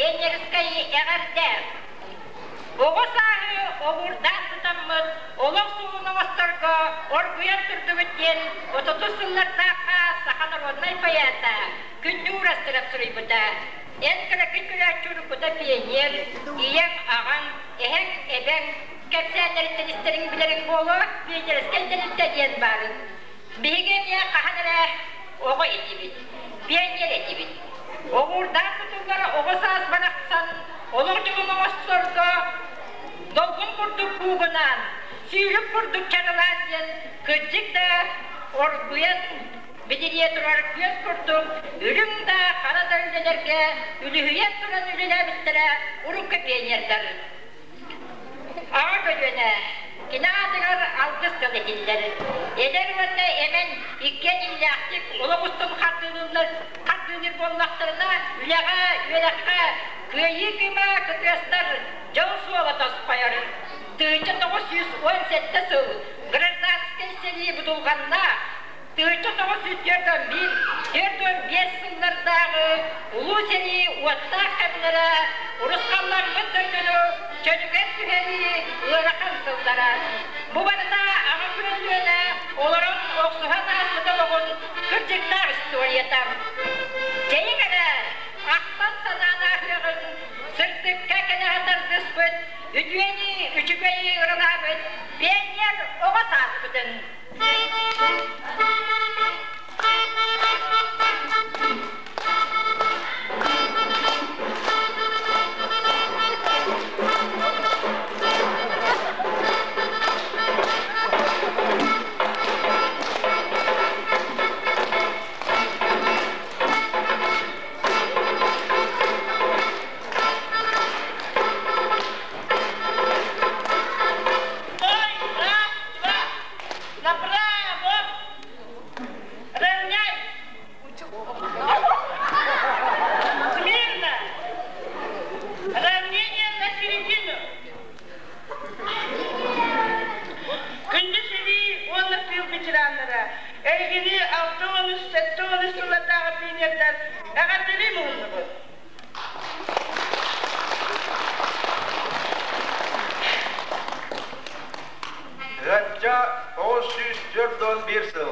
Пионерскай эҕэрдэ! Оҕо сааһы оҕуурдаах тутаммыт, олох суолун оҥосторго оргуйан турдубут диэн отутус сыллардаахха саха народнай поэта Күндү Уурастырап суруйбута. Эн кыракый көрөөччү уруккута пионер, ийэҥ, аҕаҥ, эһэҥ, эбэҥ кэпсээннэриттэн истэриҥ билэриҥ буолуо, пионерскай тэрилтэ диэн баарын. Биһиги эмиэ хаһан эрэ оҕо этибит, пионер этибит. Оҕуурдаах тутуллара оҕо саас барахсан олох дьолун оҥосторго долгун курдук куугунаан, сүүрүк курдук чарылаан диэн кырдьык да оргуйан бидилийэ турар күөс курдук үрүҥ да хара да үлэлэргэ үлүһүйэн туран үлэлээбиттэрэ урукку пионердар. Аҕа көлүөнэ кини аатыгар алгыс тыл этиллэр. Эдэр уонна эмэн иккиэн иллээхтик олох устун хардыылыыллар хардыылыыр буоллахтарына, үлэҕэ, үөрэххэ кыайыы кыыма кытыастар дьол суола тосхойор. 1917 сыл гражданскай сэрии будулҕаннаах 1941, 45 сыллардааҕы Улуу сэрии уоттаах кэмнэрэ урусхалламмыт дойдуну чөлүгэр түһэрии ыарахан сыллара. Бу барыта аҕа көлүөнэ олорон охсуһан ааспыт олоҕун кырдьыктаах историята. Чэйиҥ эрэ, ахтан-санаан ааһыаҕыҥ, сырдыкка кэлэһэ тардыспыт, үтүөнү, үчүгэйи ыралаабыт пионер оҕо сааспытын. Стой! Раз, два! Направо! Равняй! Смирно! Равнение на середину! Күндү сэрии уонна тыыл ветераннара, эһигини 60-70 сыллардааҕы пионердар эҕэрдэлии муһуннубут. Ыачча 941 сыл,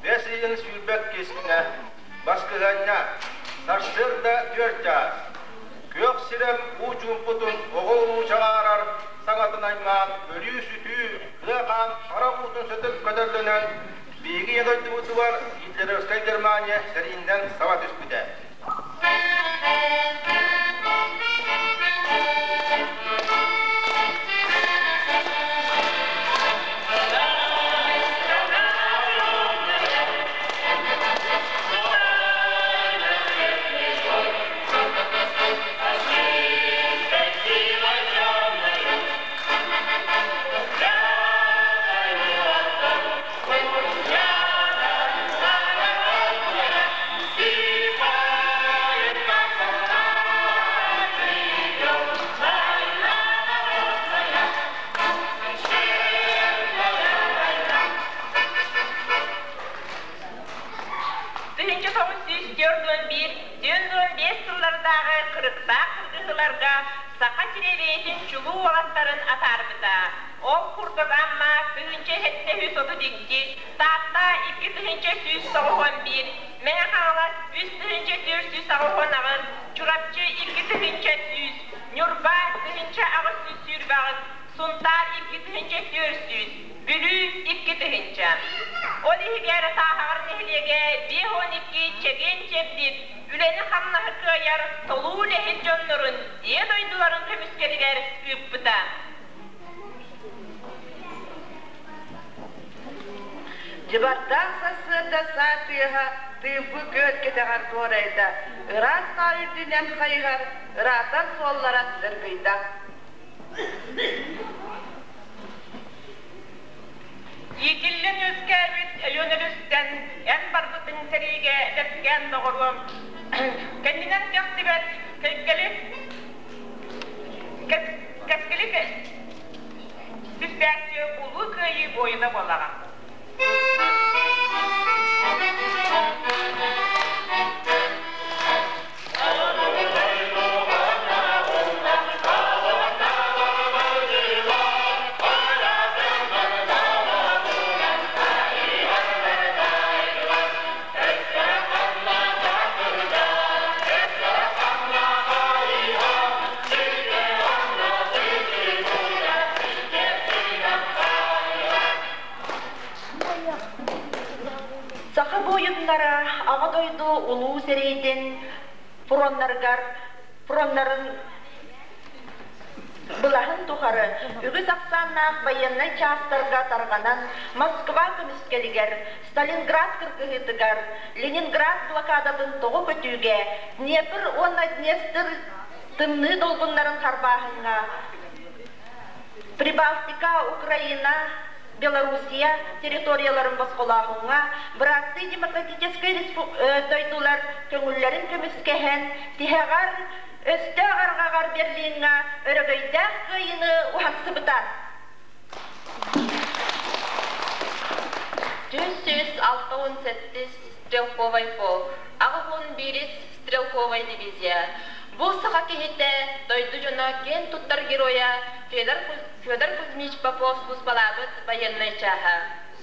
бэс ыйын сүүрбэт киһитинэ, баскыһыанньа, сарсыарда түөрт чаас. Күөх сирэм уу чуумпутун оҕо-уруу чаҕаарар саҥатын аймаан, өлүү-сүтүү, кыа-хаан хара уутун сөтөк көтөллөнөн, биһиги ийэ дойдубутугар гитлеровскай Германия сэрииннэн саба түспүтэ. Тыһыынча тоҕус сүүс түөрт уон биир, түөрт уон биэс сыллардааҕы кырыктаах кыргыһыыларга Саха сирэ бэйэтин чулуу уолаттарын атаарбыта. Ол курдук Амма тыһыынча сэттэ сүүс отут икки, Таатта икки тыһыынча сүүс тоҕуһуон биир, Мэҥэ Хаҥалас үс тыһыынча түөрт сүүс аҕыс уон аҕыс, Чурапчы икки тыһыынча сүүс, Ньурба тыһыынча аҕыс сүүс сүүрбэ аҕыс, Сунтаар икки тыһыынча түөрт сүүс, Бүлүү икки тыһыынча. Ол иһигэр Тааһаҕар нэһилиэгэ биэс уон икки чэгиэн-чэбдик, үлэни-хамнаһы кыайар толуу үлэһит дьоннорун ийэ дойдуларын көмүскэлигэр ыыппыта. Дьыбардаах сарсыарда саа тыаһа тыымпы күөл кэтэҕэр туорайда, ыраас хаар үрдүнэн хайыһар ыраатар суоллара дыргыйда. Иитиллэн үөскээбит Өлүөн өрүстэн эн барбытыҥ сэриигэ эдэркээн доҕоруом, кэннинэн кэхтибэт кэйгэли кэскили түстээччи Улуу Кыайыы буойуна буолаҕын. дойду Улуу сэриитин фроннарыгар фроннарын Былаһын тухары үгүс ахсааннаах байыаннай чаастарга тарҕанан Москва көмүскэлигэр, Сталинград кыргыһыытыгар, Ленинград блокадатын тоҕу көтүүгэ, Днепр уонна Днестр тымныы долгуннарын харбааһыҥҥа, Прибалтика, Украина, Белоруссия территорияларын босхолооһуҥҥа быраттыы демократическай дойдулар көҥүллэрин көмүскэһэн, тиһэҕэр Өстөөх арҕаҕар Берлиҥҥа өрөгөйдөөх кыайыыны уһансыбыта. 367 стрелковай полк, 81 стрелковай дивизия. Бу саха киһитэ, дойду дьоно киэн туттар геройа Федор, Федор Кузьмич Попов службалаабыт байыаннай чааһа.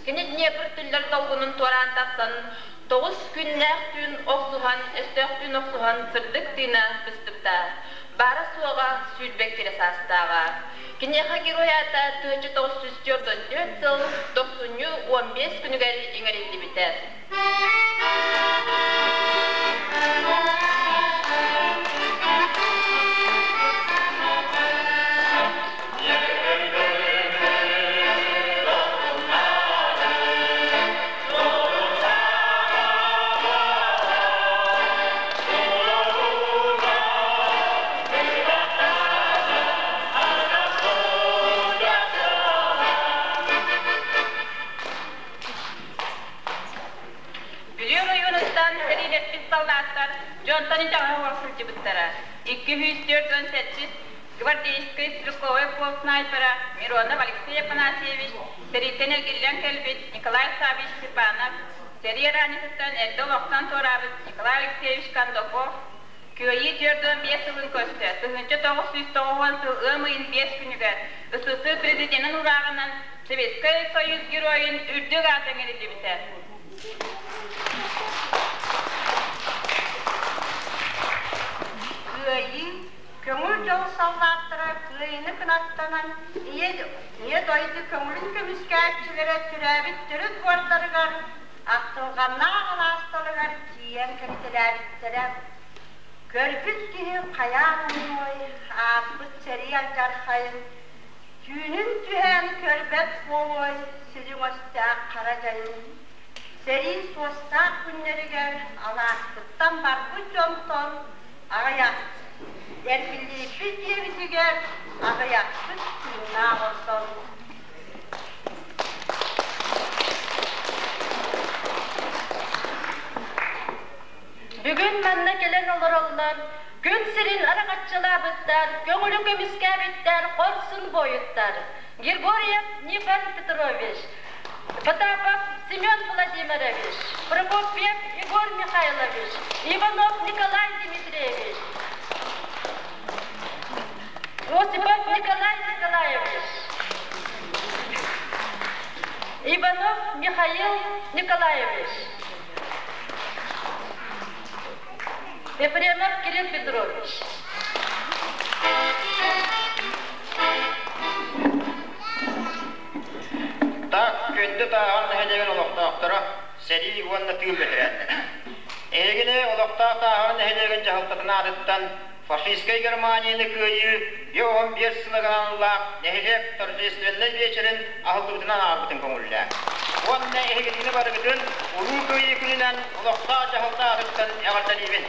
Кини Днепр түллэр долгунун туораан тахсан, Тоҕус күннээх түүн охсуһан, өстөөх түүн охсуһан сырдык тыына быстыбыта. Баара-суоҕа 22 саастааҕа. Киниэхэ герой аата 1944 сыл тохсунньу 15 күнүгэр иҥэриллибитэ. Бүлүү оройуонуттан сэриилэспит саллааттар дьонтон итэҕэһэ уох сылдьыбыттара. 247 гвардейскай стрелковай полк снайпера Миронов Алексей Афанасьевич сэрииттэн эргиллэн кэлбит Николай Саввич Степанов, сэрии араанньытыттан эрдэ олохтон туораабыт Николай Алексеевич Кондаков Кыайыы 45 сылын көрсө, 1990 сыл ыам ыйын 5 күнүгэр СССР Президенин урааҕынан Советскай Союз Геройун үрдүк аата иҥэриллибитэ. Кыайыы көҥүл дьол саллааттара кыайыыны кынаттанан Ийэ, Ийэ дойду көҥүлүн көмүскээччилэрэ төрөөбүт төрүт буордарыгар, ахтылҕаннаах алаастарыгар тиийэн кэлитэлээбиттэрэ. Көрбүт киһи хайаан умнуой, ааспыт сэрии алдьархайын, түүнүн түһээн көрбөт буолуой сири өстөөх хара дьайын. Сэрии суостаах күннэригэр алааспыттан барбыт дьонтон аҕыйах Эргиллииппит диэбитигэр аҕыйахпыт тыыннаах ордон. Бүгүн манна кэлэн олороллор, күн сирин араҥаччылаабыттар, көҥүлү көмүскээбиттэр, хорсун буойуттар. Григорьев Никон Петрович, Потапов Семен Владимирович, Прокопьев Егор Михайлович, Иванов Николай Дмитриевич, Осипов Николай Николаевич, Иванов Михаил Николаевич, Ефремов Кирилл Петрович. Так, күндү Тааһар нэһилиэгин олохтоохторо, сэрии уонна тыыл бэтэрээннэрэ. Эһигини олохтоох Тааһар нэһилиэгин дьаһалтатын аатыттан фашистскай Германияны кыайыы 55 сылыгар аналлаах нэһилиэк торжественнай биэчэрин аһыллыбытынан ааҕбытын көҥүллээн. Уонна эһигини барыгытын Улуу Кыайыы күнүнэн олохтоох дьаһалта аатыттан эҕэрдэлиибин.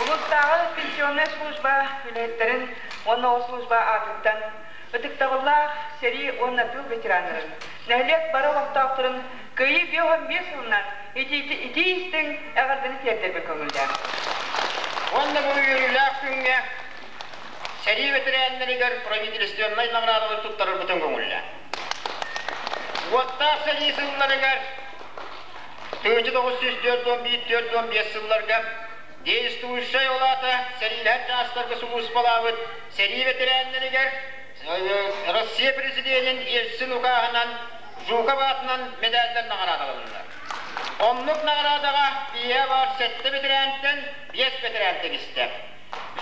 Улуустааҕы пенсионнай служба үлэһиттэрин уонна ол служба аатыттан ытыктабыллаах сэрии уонна тыыл ветераннарын, нэһилиэк бары олохтоохторун Кыайыы 55 сылынан итии истиҥ эҕэрдэни тиэрдэрбин көҥүллээн. Уонна бу үөрүүлээх күҥҥэ сэрии бэтэрээннэригэр правительственнай наҕараадалары туттарарбытын көҥүллээн. Уоттаах сэрии сылларыгар 1941-45 сылларга действующай ол аата сэриилэһэр чаастарга сулууспалаабыт сэрии бэтэрээннэригэр Россия Президенин Ельцин укааһынан Жуков аатынан медаллар наҕараадаланнылар. Оннук наҕараадаҕа биһиэхэ баар сэттэ бэтэрээнтэн биэс бэтэрээн тигистэ.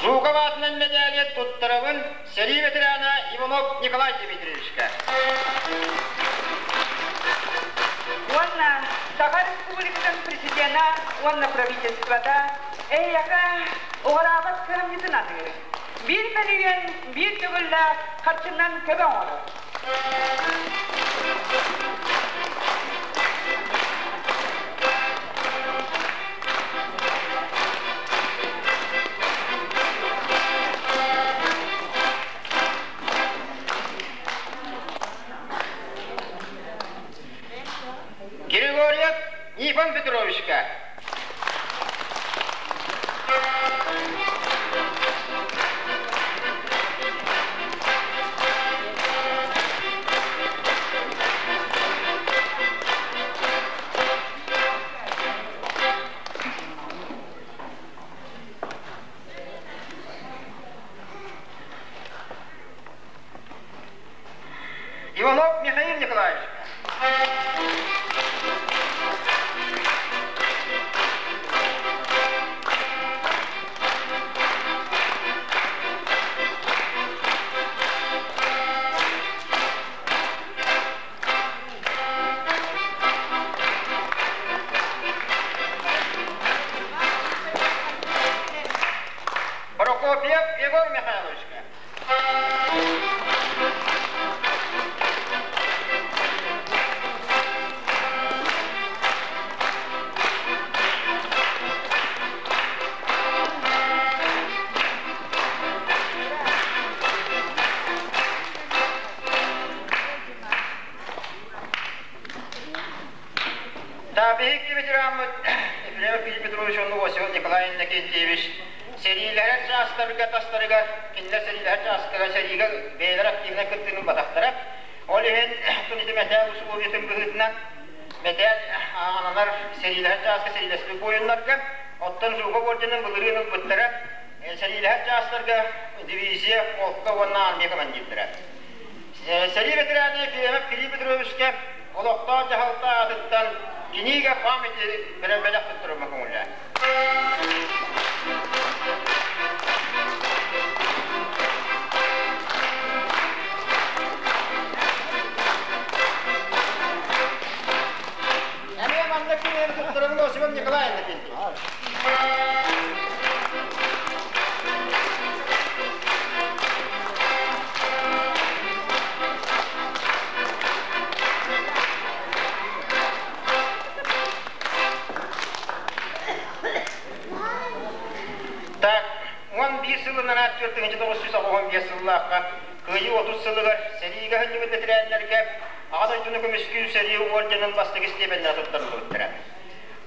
Жуков аатынан медали туттарабын сэрии ветерана Иванов Николай Дмитриевичка. Уонна Саха Республикатын Президена уонна правительствота эһиэхэ уҕараабат кыһамньытын аныыр. Биир мөлүйүөн биир төгүллээх харчынан көмө оҥорор. Григорьев Нифон Петровичка. Иванов Михаил Николаевич. Прокопьев Егор Михайловичка. Биһикки ветераммыт Ефремов Филипп Петрович уонна Осипов Николай Иннокентьевич сэриилэһэр чаастарга тастарыгар кинилэр сэриилэһэр чаастарга сэриигэ бэйэлэр активнай кыттыыны ылбатахтара. Ол иһин ити мэтээл усулуобуйатын быһыытынан мэтээл ананар сэриилэһэр чааска сэриилэспит буойуннарга, оттон Жуков орденын былырыын ылбыттара сэриилэһэр чаастарга дивизия, полка уонна армия командирдара. Сэрии ветераны Ефремов Филипп Петровичка олохтоох дьаһалта аатыттан книга памяти бэлэх туттарыма көҥүллээн. Эмиэ манна кинигэни туттарабын Осипов Николай Иннокентьевич. Так, 11 сылынан 4995 сыллаахха Кыайыы 30 сылыгар сэриигэ сылдьыбыт бэтэрээннэргэ Аҕа дойдуну көмүскүүр сэрии уордьанын бастакы степеннэрэ туттарыллыбыттара.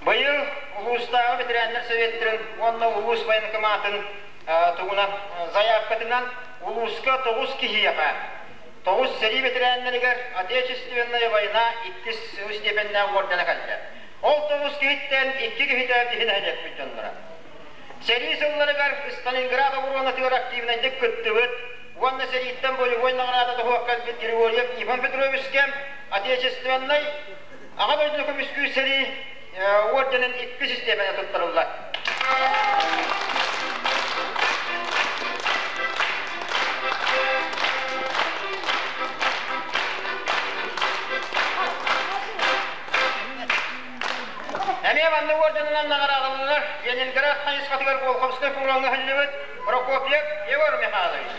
Быйыл улуустааҕы ветераннар советтарын уонна улуус военкоматын тугунан заявкатынан улууска тоҕус киһиэхэ тоҕус сэрии ветераннарыгар Отечественная война иккис степеннээх уордьана кэллэ. Ол тоҕус киһиттэн икки киһитэ биһи нэһилиэкпит дьонноро. Сэрии сылларыгар Сталинград оборонатыгар активнайдык кыттыбыт уонна сэрииттэн бойобуой наҕараада тоһуох кэлбит Григорьев Иван Петровичка Отечественнай Аҕа дойдуну көмүскүүр сэрии орденын икки систиэмэнэ туттарыллар. Эмиэ маннык орденынан наҕараадаланар Ленинград хайысхатыгар Волховскай фроҥҥа иһиллибит Прокопьев Егор Михайлович.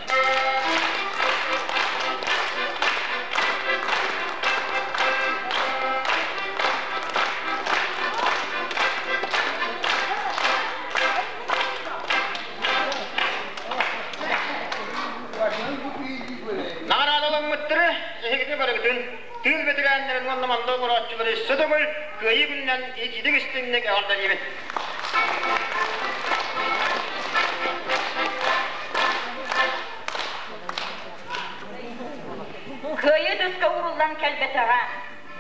Наҕараадаламмыттары эһигини барыгытын тыыл бэтэрээннэрин уонна манна олорооччулары өссө төгүл Кыайыы күнүнэн итиитик истиҥник эҕэрдэлиибин! Кыайыы түскэ ууруллан кэлбэтэҕэ.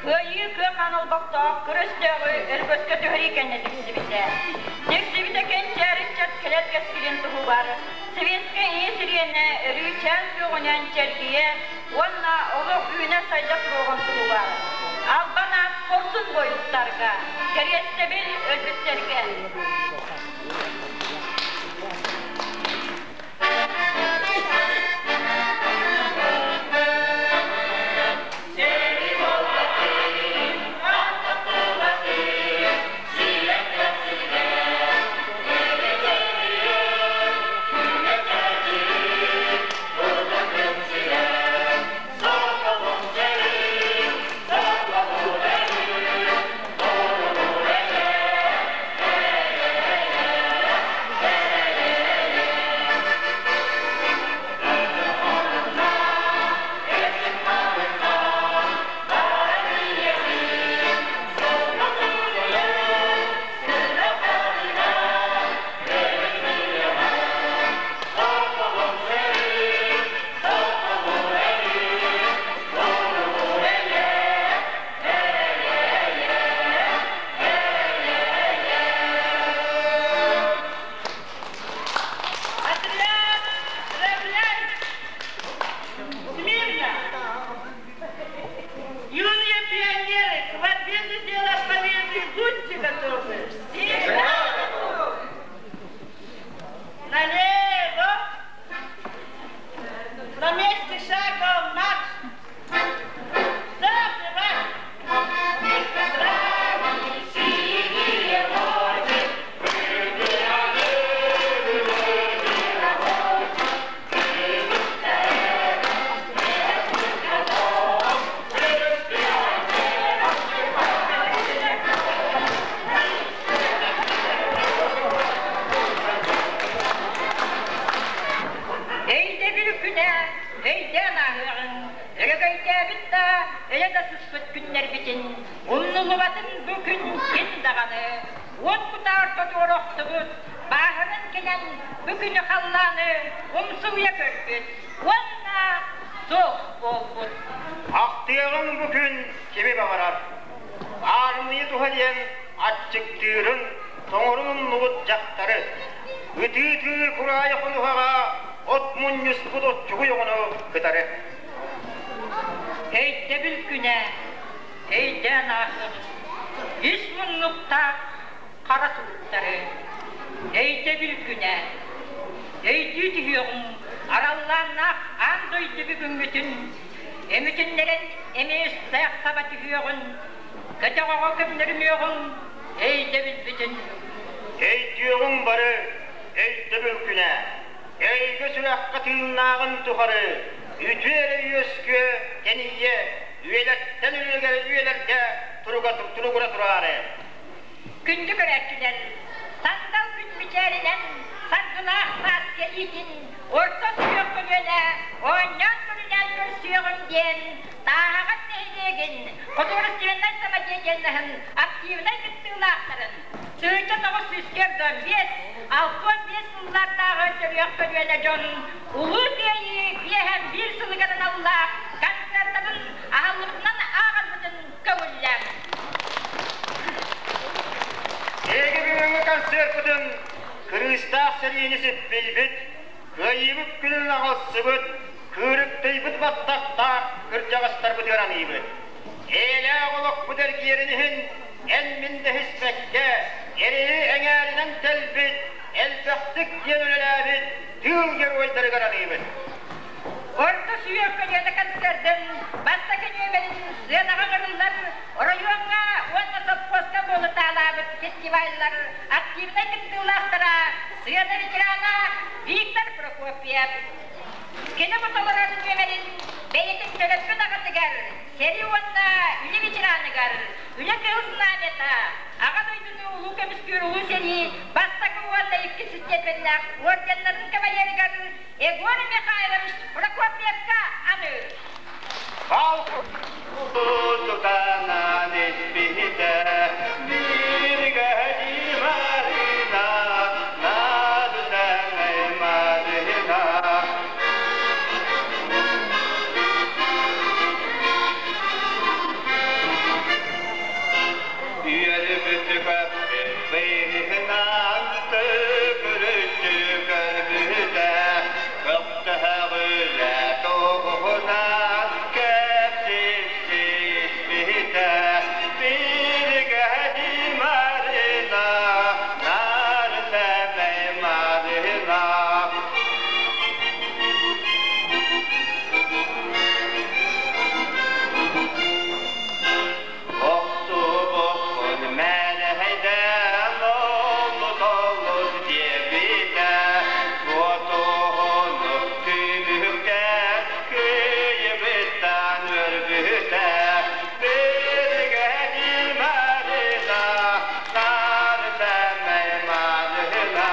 Кыайыы кыа хаан олбохтоох кыр өстөөҕү өргөскө түһэрии кэннэ тиксибитэ. Тиксибитэ кэнчээри ыччат кэлэр кэскилин туһугар Советскай Ийэ сириэнэ өрүүчээн күөҕүнэн чэлгийэ уонна олох үүнэ-сайда туруоҕун туһугар. Албан аат хорсун буойуттарга, кэриэстэбил өлбүттэргэ. Өйдөөн ааһыаҕыҥ, өрөгөйдөөбүт да, өлө да сыспыт күннэрбитин, умнуллубатын бу күн ким даҕаны. Уот кутаа ортотугар охтубут, бааһыран кэлэн бу күнү халлааны умсугуйа көрбүт уонна суох буолбут. Ахтыаҕыҥ бу күн кими баҕарар. Аармыйа туһа диэн аччыктыырын, тоҥорун умнубут дьахтары, ытыы-ытыы кураайы хонуһаҕа от мунньуспут оччугуй оҕону кытары. Өйдөбүл күнэ өйдөөн ааһыаҕыҥ, үс муннуктаах хара сулустары. Өйдөбүл күнэ өйдүү түһүөҕүҥ, араллааннаах аан дойду бүгүҥҥүтүн өмүтүннэрэн эмиэ үстээх саба түһүөҕүн, көтөҕөҕө көмнөрүмүөҕүҥ өйдөбүлбүтүн. Өйдүөҕүҥ бары өйдөбүл күнэ, өйгө сүрэххэ тыыннааҕын тухары үтүө эрэ үөскүө тэнийиэ, үйэлэртэн үйэлэргэ туругура тураары. Күндү көрөөччүлэр, сандал күн мичээринэн саргылаах саас кэлиитин орто сүһүөх көлүөнэ оонньоон-көрүлээн көрсүөҕүм диэн Тааһаҕар нэһилиэгин художественнай самодеятельноһын активнай кыттыылаахтарын 1945, 65 сыллардааҕы төрүөх көлүөнэ дьон Улуу Кыайыы 51 сылыгар аналлаах концертарын аһыллыбытынан ааҕарбытын көҥүллээҥ. Эһиги бүгүҥҥү концерпытын кырыыстаах сэриини сиппийбит, кыайыыбыт күнүн аҕалсыбыт, кыырыктыйбыт баттахтаах кырдьаҕастарбытыгар аныыбыт. Эйэлээх олохпут эргиэрин иһин эн-мин дэһиспэккэ, эрэйи эҥээринэн тэлбит, элбэхтик диэн үлэлээбит тыыл геройдарыгар аныыбыт. Орто сүһүөх көлүөнэ концердын бастакы нүөмэрин сыанаҕа ыҥырыллар оройуоҥҥа уонна сопхуоска буолутаалаабыт фестиваллар активнай кыттыылаахтара сыана ветерана Виктор Прокопьев. Кини бу толорор нүөмэрин бэйэтин төрөппүт аҕатыгар, сэрии уонна үлэ ветераныгар, үлэ кыһыл знамята, Аҕа дойдуну улуу көмүскүүр улуу сэрии бастакы уонна иккис степеннээх орденнарын кавалерыгар Егор Михайлович Прокопьевка аныыр. Тутанан испиһитэ бииргэ Марина, Надутанай Марина. Үөрбүт көппүт быыһынан төгүрүччү көрбүтэ, Көхтөһөҕүлэ туһунан кэпсиспитэ, Бииргэ Марина, Нарсэмэй Марина. Охсубуппун мэлэһэйдээн олус-олус диэбитэ, Куотуһуну түмүктээн кыйыбыттан өлбүтэ. Биригэдьи Марина, Нарсэмэй Марина.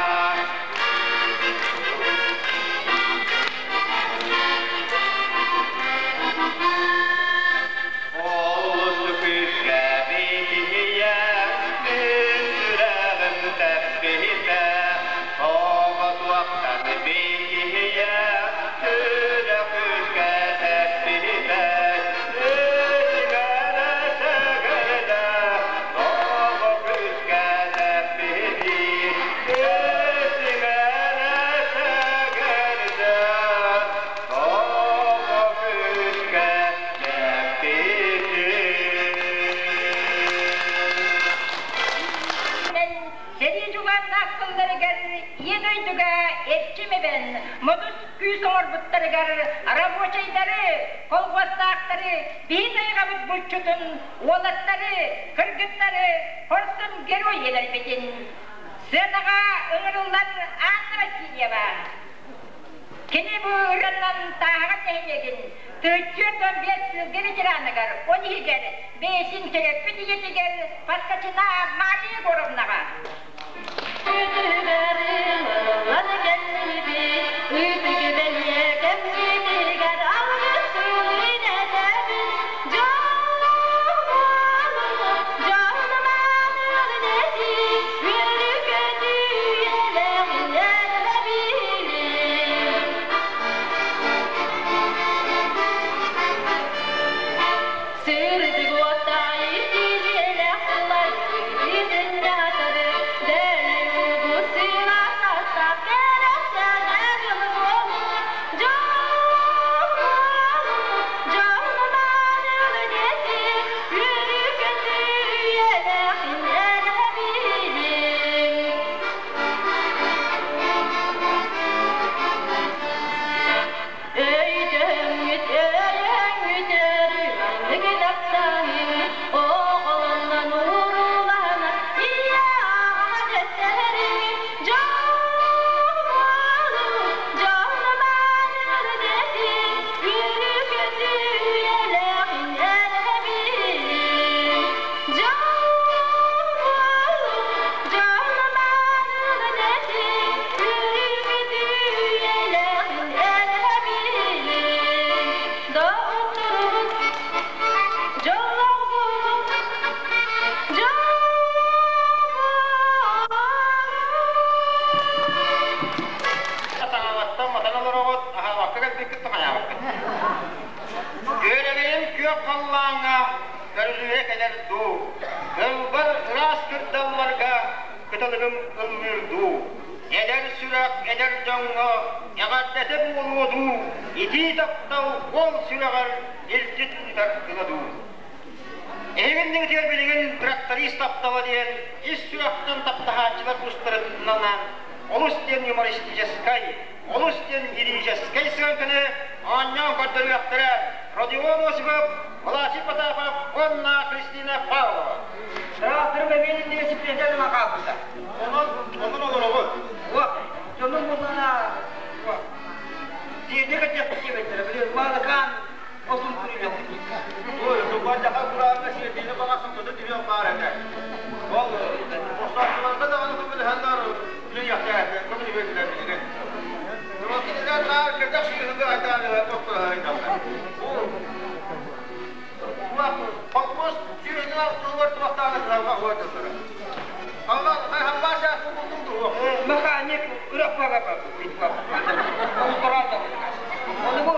Олус күүскэ биһийэн, сүрэҕим тэппитэ, Оҕотуохтан биһийэн, сүрэх күүскэ тэппитэ, Үтүгэрэ сэгэрдэ, оҕо күүскэ тэппити, Үтүгэрэ сэгэрдэ, оҕо күүскэ Сэрии дьулааннаах сылларыгар Ийэ дойдуга эрчим эбэн, модус күүс оҥорбуттарыгар рабочайдары, колхуостаахтары, биһи тайҕабыт булчутун, уолаттары, кыргыттары хорсун герой иэлэрбитин. Сыанаҕа ыҥырыллар Анна Васильева. Кини бу ырыанан Тааһаҕар нэһилиэгин 45 сылга ветераныгар, ол иһигэр бэйэтин төрөппүт ийэтигэр Поскачина Мария Егоровнаҕа. Үтүгэр ылыллан кэллибит, үтүгүбэлиэ кэммитигэр. ыллыгын ыллыыр дуу, эдэр сүрэх эдэр дьоҥҥо эҕэрдэтэ буолуо дуу, итии таптал уол сүрэҕэр илдьит ыытар тыла дуу. Эһигинниҥитигэр билигин тракторист таптала диэн ис сүрэхтэн таптаһааччылар тустарынан олус диэн юмористическай, олус диэн лирическэй сыаҥканы оонньоон көрдөрүөхтэрэ Родион Осипов, Власий Потапов уонна Христина Павлова. Тракторым эмиэ велосипедынан хаалбыта. Онон, онон олоробут. Вот, дьонум буллана дьиэни кэтиэхпит диэбэттэрэ, били Малакаан отун күрүлэппит. Ой, туппардьаха курааҥҥа сиэрдиини баҕасын тута түһүөх баар этэ. Ол босхооччуларга даҕаны көмөлөһөннөр үлэйиэхтээх көмөлөһүөллэр билигин. Кинилэр наар кэтэх сүөһүгэ айдаан охторо Бу холкуос сүөһүнү туһугар туохтааны кыһалҕа уһуйдуллара. Хаммаа кубулдум дуо? Механик үрэх бага Оны бу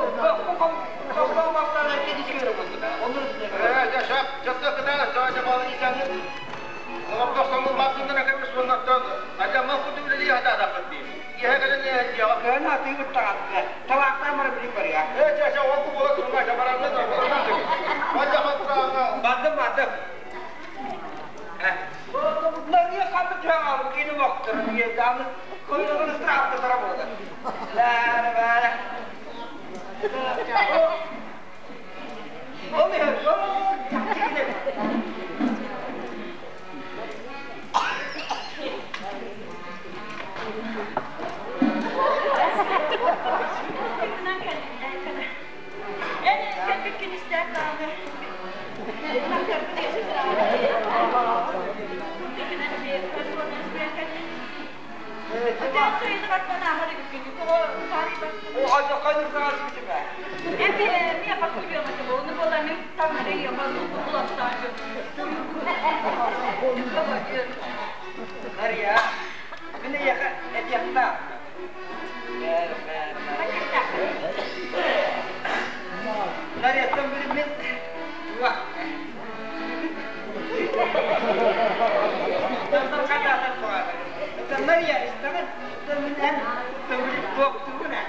Бардым, бардым. Нария ханнык түһэн кини моктор диэн көйнөгөн ыстраапта буолар. Лара бара. Ол Нария, мин эйиэхэ этиэхтээх. Нарияттан билиммин Нария, истэҕин? Мин эн төҥүрүк туохтуубун ээ.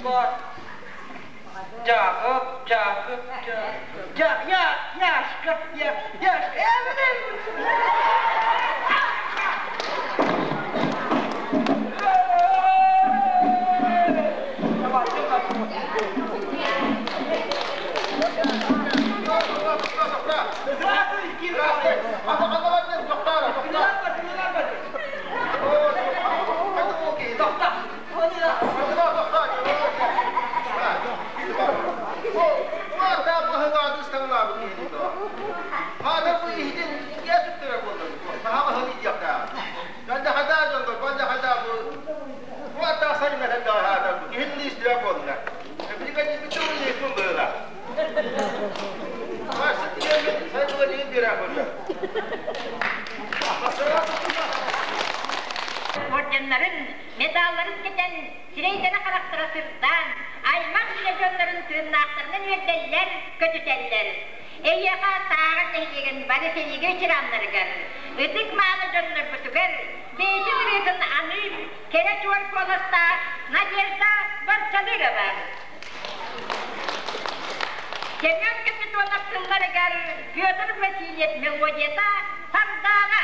баар. Дьаакып, Дьаакып, Дьа, Я, Яшка, Я, Яшка, Орденнарын, медалларын кэтэн, сирэйдэрэ-харахтара сырдаан, аймах билэ дьоннорун тыыннаахтарынан үөрдэллэр, көтүтэллэр. Эйиэхэ Тааҕар нэһилиэгин бары сэриигэ ветераннарыгар, ытык-мааны дьоннорбутугар бэйэтин ырыатын аныыр кэрэ чуор куоластаах Надежда Барчалырова. Семен Капитонов тылларыгар Петр Васильев мелодията «Сардаана».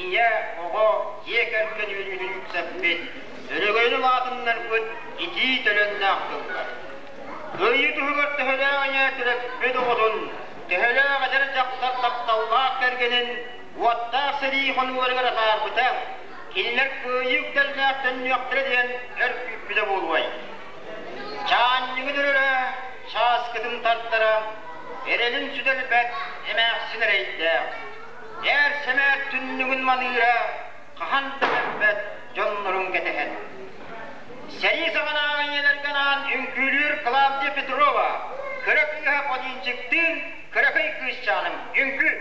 Ийэ, оҕо, дьиэ кэргэн үөрүүтүн үксэппит, өрөгөй уһаннарбыт итии төлөннөөх тыллар. Кыайыы туһугар төһөлөөх ийэ төрөппүт оҕотун, төһөлөөх эдэр дьахтар тапталлаах кэргэнин уоттаах сэрии хонууларыгар атаарбыта, кинилэр кыайыы үктэллээх төннүөхтэрэ диэн өр күүппүтэ буолуой? Чаанньыгын өрөрө, чааскытын тардара, эрэлин сүтэрбэт эмээхсин эрэйдээх. Ээр-сэмээр түннүгүн маныыра, хаһан да кэлбэт дьоннорун кэтэһэн. Сэрии саҕанааҕы ийэлэргэ анаан үҥкүүлүүр Клавдия Петрова, кыра кыыһа Полинчиктыын кыракый кыысчааным үҥкүү.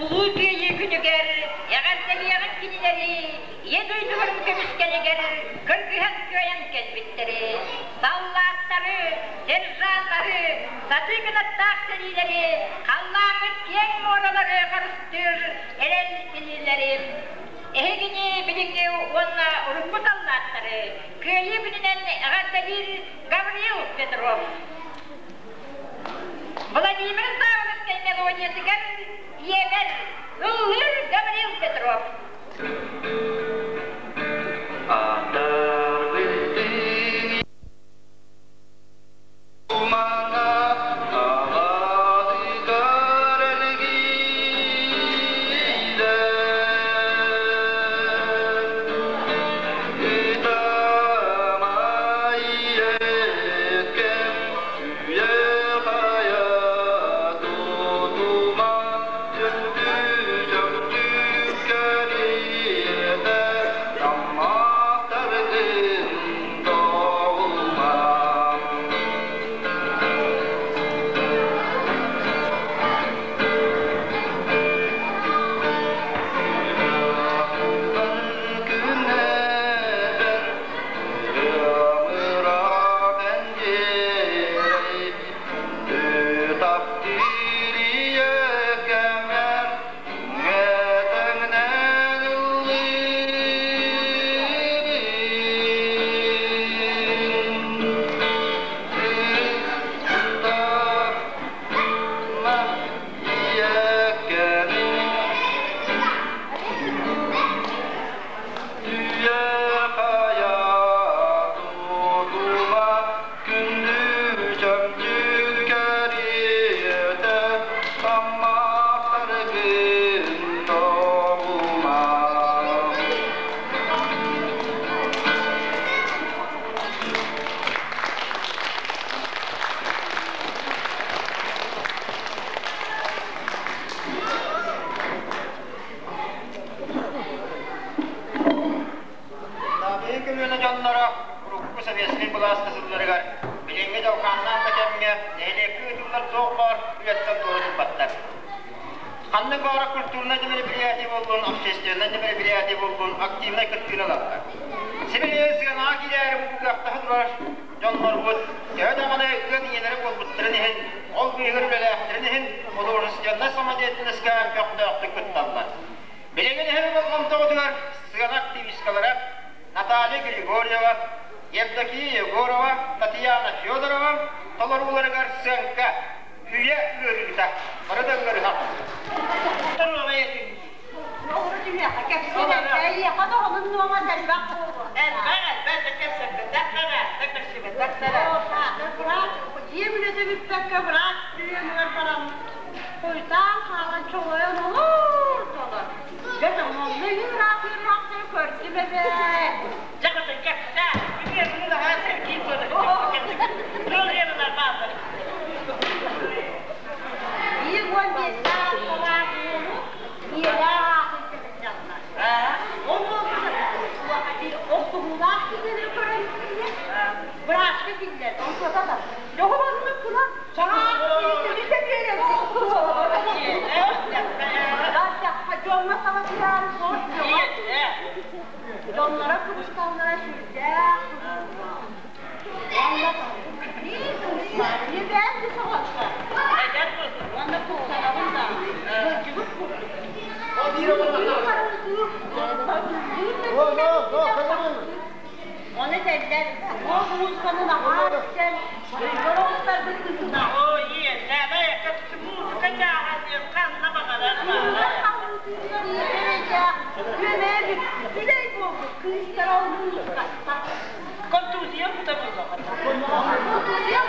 Улуу Кыайыы күнүгэр эҕэрдэлиэҕин кинилэри Ийэ дойдуларын көмүскэлигэр кыргыһан кыайан кэлбиттэри, саллааттары, сержаннары, сатыы кынаттаах сэриилэри, халлааҥҥыт киэҥ муоралары харыстыыр эрэл илиилэри, эһигини билиҥҥи уонна урукку саллааттары Кыайыы күнүнэн эҕэрдэлиир Гаврил Петров. Владимир Саввинскай мелодиятыгар ийэбэр ыллыыр Гаврил Петров. Үйэ хайа тутума. Ханнык баҕарар культурнай да мероприятие буоллун, общественнай да мероприятие буоллун, активнай кыттыыны ылаллар. Сибилигин сыанаҕа киирээри бу кыахтаһа турар дьоннорбут төһө даҕаны ыал ийэлэрэ буолбуттарын иһин, ол быыһыгар үлэлээхтэрин иһин художественнай самодеятельноска көхтөөхтүк кытталлар. Билигин эһиги болҕомтоҕутугар сыана активисткалара Наталья Григорьева, Евдокия Егорова, Татьяна Федорова толорууларыгар сыаҥка Үйэ ыарыыта бары да ыарыһах. Дьиэ үлэтэ бүппэккэ быраас приемугар бараммыт хойутаан хаалан чолойон олордолор. Дьэ, онно ыраах ыраахтары көрдүм эбээт. Дьэ, кэпсээ. Бүгүн наһаа сэргии Биир уон биэстээх алталаах уолу ийэлээх аатын кэтэһэллэр. Ол охсуһуулаах киинэни көрөн бырааска киллэр, онтуота да дьоһун оннук гына Дьоҥҥо саҥа түһээри суох Дьонноро кыбысталлара сүрдээх. Ону этэллэр, ол музыканы наһаа истэн, өйгөр оҕустарбыт кыһына. Музыка чааһа диэн ханна баҕарар Үлэй буолбут кыыстара ол музыкаттан. Контузия кута буоллаҕа. Контузия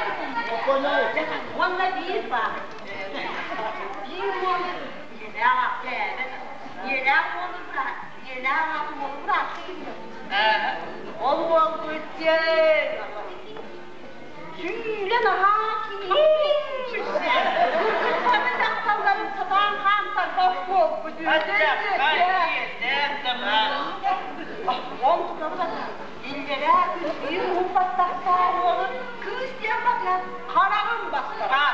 Уонна биир баар. Биир уолу ийэлээх ийэлээх уолу ийэлээх аатын уолу быраатка Ол уолбут диэн сүүлэ наһаа киирбит. Кыргыттары дьахталларын сатаан хаамтарбат буолбут. Иллэрээ күн биир уһун баттахтаах уолу кыыс диэн батыһан хараҕын бастара.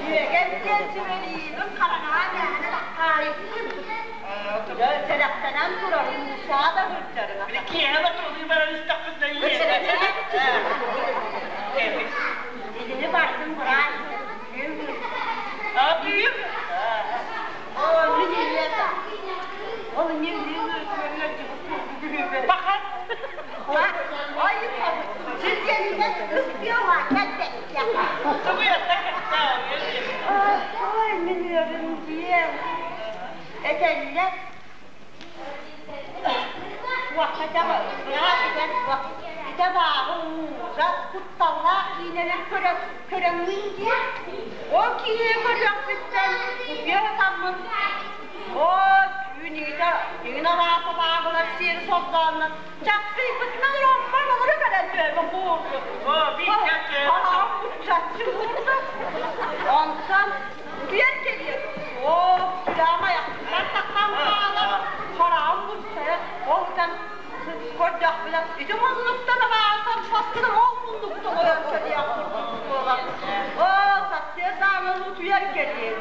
Үөгэн диэн сүбэлиибин хараҥаҕа мээнэ таккаайыктым. Сэрэхтэнэн турар уусаа да сылдьарына. Киэһэ батылыы баран истэхпит да Итини бардым быраат. А бүйүм? О, мин ийэтэ. Ол эмиэ Баха. Ой, сиргэнинэн ыспиола кэлбэккэ. Ой, мин үөрүм диэн. Этэллэр. Итэ бааҕы ужас кутталлаах киинэлэр көрөҥҥүн диэн. Ол киинэни көрүөхпүттэн утуйа сытаммын Оо, түүн иитэ иҥин арааса бааҕылар сиэри сордооннор чаппыйбытынан роммар олоро кэлэн түөмэ куурдум. Хараҕым буччаччы куурду. Онтон утуйан кэлиэм. Оо, сүрэҕим айахпыттан тахсан хаалар, хараҕым буччайа ол ытан көрдөхпүнэ ити муннуктан абаасан саскыным ол муннуктан ойон кэлиэх курдук буолар. Оо, сарсыардааны утуйар кэлиэм.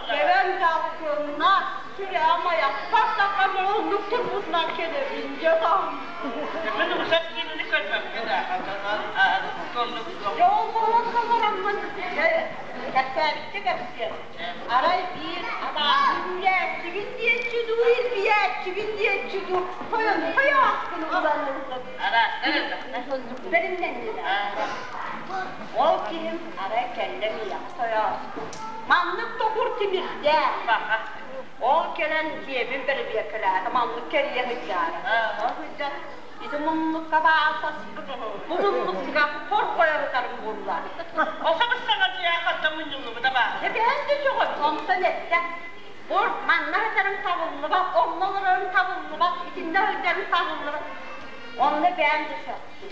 Кэлэн дьалкынна, сүрэҕим айахпар таххан оннук турбутунан кэлэбин дьэ Мин усат киинини көрбөккө да Дьэ ол буолан олороммун кэпсээбиккэ кэпсиэм. Арай биир абааһы үүрээччибин диэччи дуу, илбийээччибин диэччи дуу, тойон тойоохпун ылан ыллым. Бэримнэннилэр. Ол киһим арай кэллэ миэхэ тойооспут. Маннык токур тимирдээх. Ол кэлэн дьиэбин бэрэбиэркэлээтэ, маннык кэрийэ сылдьаары. Ол сылдьан ити муннукка баасаспыт, бу муннукка хорҕойо сытарым буолла. Осо саҥа дьиэ хатта мунньуллубута баар. Эбээн да сөҕөр, онтон эттэ. Бу манна сытарым табыллыбат, онно олорорум табыллыбат, итиннэ сылдьарым табыллыбат. Онно бэйэм да сөхтүм.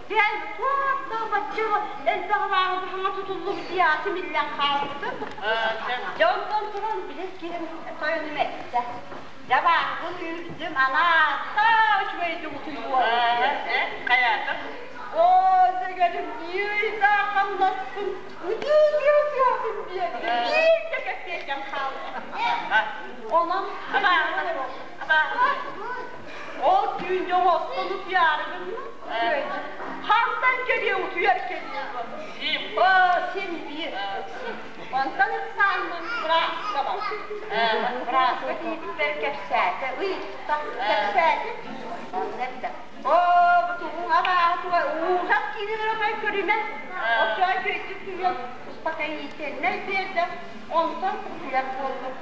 Бэйэм туох да бачча элбэх абааһы саҥа тутуллубут диэҕи симиллэн хаалбытым. Дьэ онтон туран билэр киһим тойонум эттэ. Дьэ абааһыбын үүрдүм, анаата үчүгэйдик утуйуом диэн. Хайаата? Оо, дэгэрим биир ыйдаах хамнаспын ытыы-ытыы биэрдим, биир да кэппиэйкэм хаалбат. Онон Ол түүн дьэ оҥостон утуйаары гынна. Хантан кэлиэ утуйар кэлиэ. Син биир. Онтон ыксааммын бырааска бардым. Бырааска тиийбиппэр кэпсээтэ, ыйытта, кэпсээтим. Онно эттэ, Оо, бу тугуҥ абааһы туга ужас киинэлэр отой көрүмэ. Оччоҕо үчүгэйдик түһүөм, успокоительнай биэрдэ, онтон утуйар буоллум.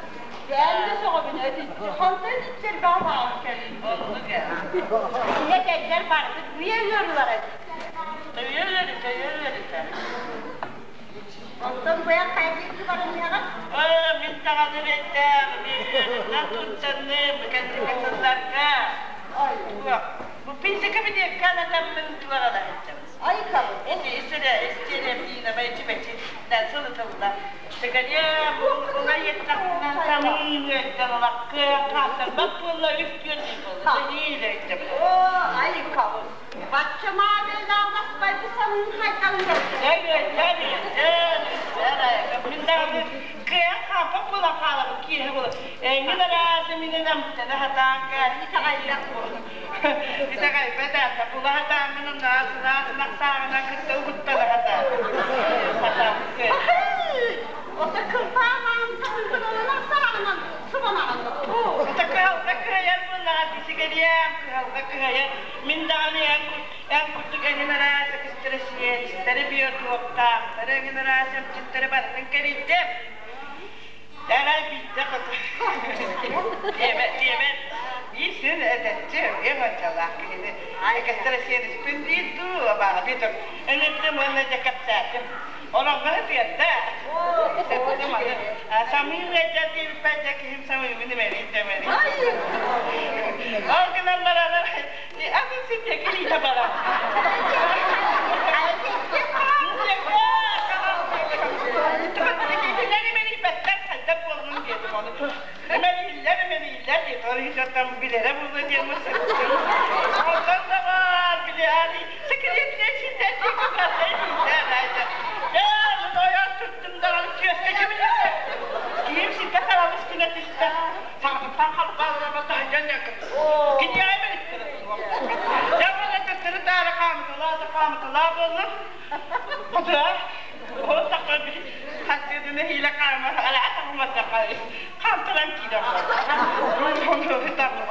Бэйэм да сөҕөбүн этиччи, хантан итиччэ абааһы кэллин. Ийэ кэллэр барбыт үйэ ыарыылара эбит. Үйэ ыарыыта, үйэ ыарыыта. Онтон быйан хайдыы баран иһэҕин? Мин даҕаны эрэйдээх, үөрэнэн туттанным, кэнники сылларга. Бу пенсия кабинекка анатаммын туох сылдьабын. Исирэ истиэрэ ичи-бэчи сылытылла. Сигаре уҥа самыы үөрдэн олаккы хааттарбат буолла үс күн буолла. Сэнии иччэбин. Оо, айыкабын. Бачча маабеллаах баспайды самыын хайдан Мин даҕаны кыайан хаампат буолан хаалабын киэһэ буола. Эҥин араас эминэн амтана сатаан Итэҕэйбэт Итэҕэйбэт аата була сатааммын онно сылаас ынахтааҕынан кытта угуттана сатаан. Сатаан Ото кырпаамаан самыыгын онон саҕанан субанаҕын. Ото кыһалҕа кыһайар буоллаҕа сигэриэм кыһалҕа кыһайар. Мин даҕаны эн курдук эҥин араас экстрасенстэри биотуоктаахтары эҥин араас эмчиттэри барытын кэрийдим. Арай биирдэ диэмэ диэмэ биир син эдэрчи ең ончалаах киһини экстрасенспин диир дуу абааһы биитэр ыҥырдым уонна дьэ кэпсээтим. Ороҥҥо сытыарда. Сыттым аны самыым ыалдьар диэбиппэр дьэ киһим самыыбын имэрий да имэрий. Ол гынан баран атын сиргэ килиитэ барар. Имэрийбэттэр хайдах буоллун диэтим ону. Имэрийиллэр имэрийиллэр диэт ол иһитаттан билэрэ буолуо диэн сыттым. Онтон да бар били ани секретнэй ситэн Киһим ситэ харалыс гына түстэ. Саҥатыттан халбааллама таһырдьан Киниэхэ Дьэ төттөрү таары хаамыталаа да хаамыталаа буоллум. Хотуа, ол тахха били хастыытын нэһиилэ хаама алаа тахыматтахха хаамтаран киирэн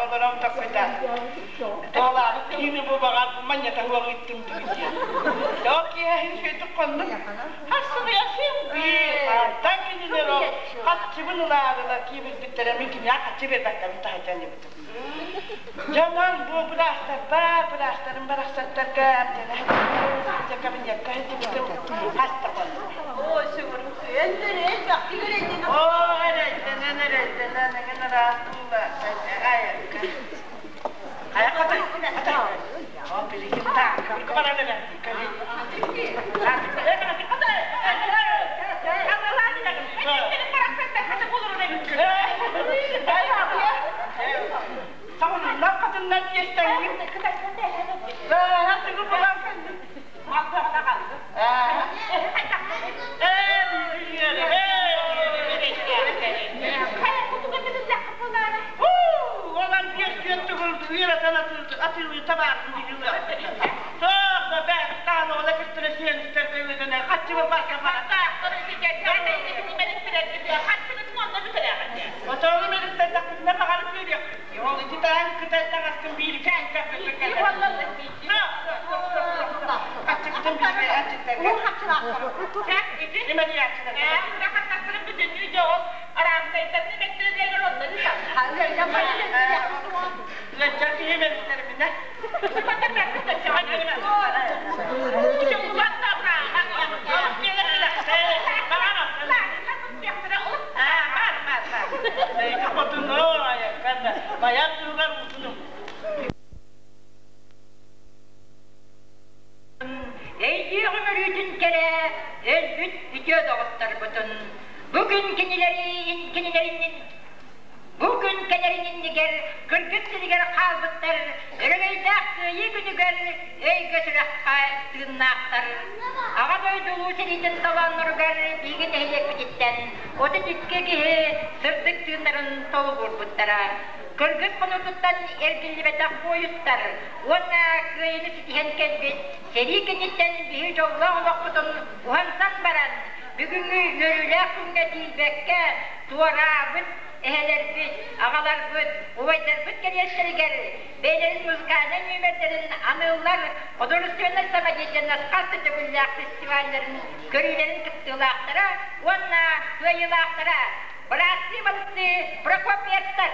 олорон тахсыта. Туолаабыт киһини бу баҕар манньата хуох ыттым диэн. Ол киэһин сүөтүк хоннум. Хассы биир артан кинилэр ол хаччыбын ылаарылар киирбиттэрэ мин киниэхэ хаччы биэрбэккэбин таһырдьан дебитим. Дьонон бу быраастарбар, быраастарым барахсаттарга эмтэнэ кабинетка сылдьыбытым хаста хоннум. Ой, сүгүрүм сүөннөр элбэхтик эрэйдэнэн. Оо, эрэйдэнэн, эрэйдэнэн, эҥин араас туула, айакка. Айакка, Ол билигин таакка баран эрэ. Саҕыннар тиэстэҥҥин. Тугу булан кэллин. Онан биэс күн тугул үөрэтэн атыылыы табаарын Өйдүөҕүм өрүүтүн кэрэ, өлбүт үтүө доҕотторбутун. Бу күн кинилэрин кинилэрин бу күн кэлэрин иннигэр кыргыз сиригэр хаалбыттар өрөгөйдөөх кыайыы күнүгэр өйгө сүрэххэ тыыннаахтар. Аҕа дойду улуу сэриитин толоонноругар биһиги нэһилиэкпититтэн 32 киһи сырдык тыыннарын толугурбуттара. Кыргыс хонуутуттан эргиллибэтэх буойуттар уонна кыайыыны ситиһэн кэлбит сэрии кэнниттэн биһи дьоллоох олохпутун уһансан баран, бүгүҥҥү үөрүүлээх күҥҥэ тиийбэккэ туораабыт эһэлэрбит, аҕаларбыт, убайдарбыт кэриэстэригэр бэйэлэрин музыкальнай нүөмэрдэрин аныыллар художественнай самодеятельность хас да төгүллээх фестивалларын көрүүлэрин кыттыылаахтара уонна кыайыылаахтара бырааттыы-балыстыы Прокопьевтар.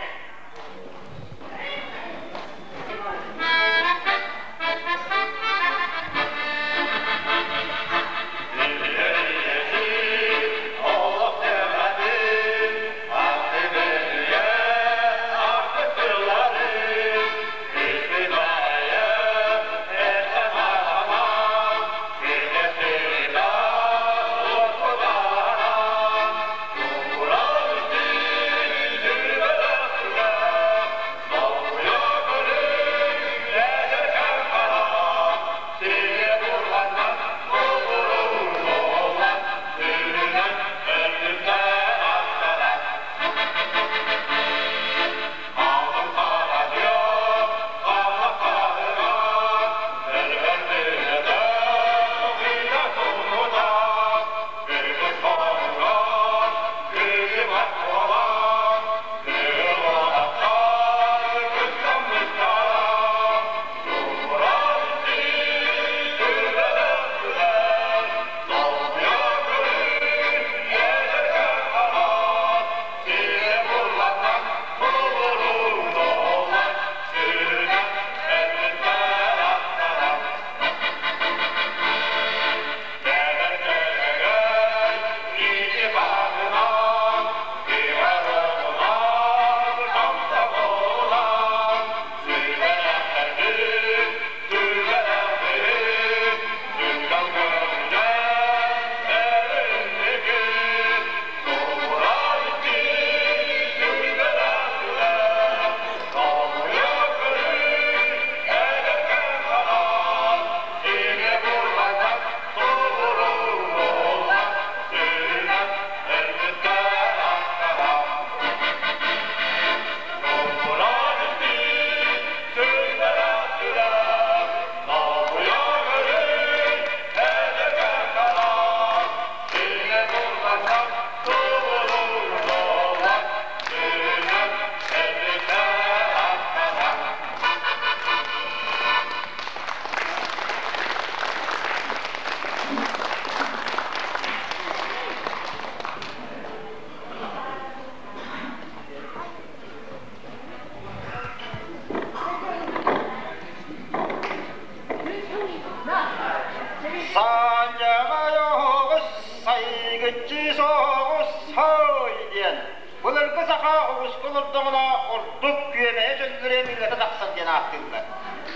Былыргы саха оҕуска олордоҕуна ордук күөмэйэ чөллөрүө ырыата тахсар диэн ааттыыллар.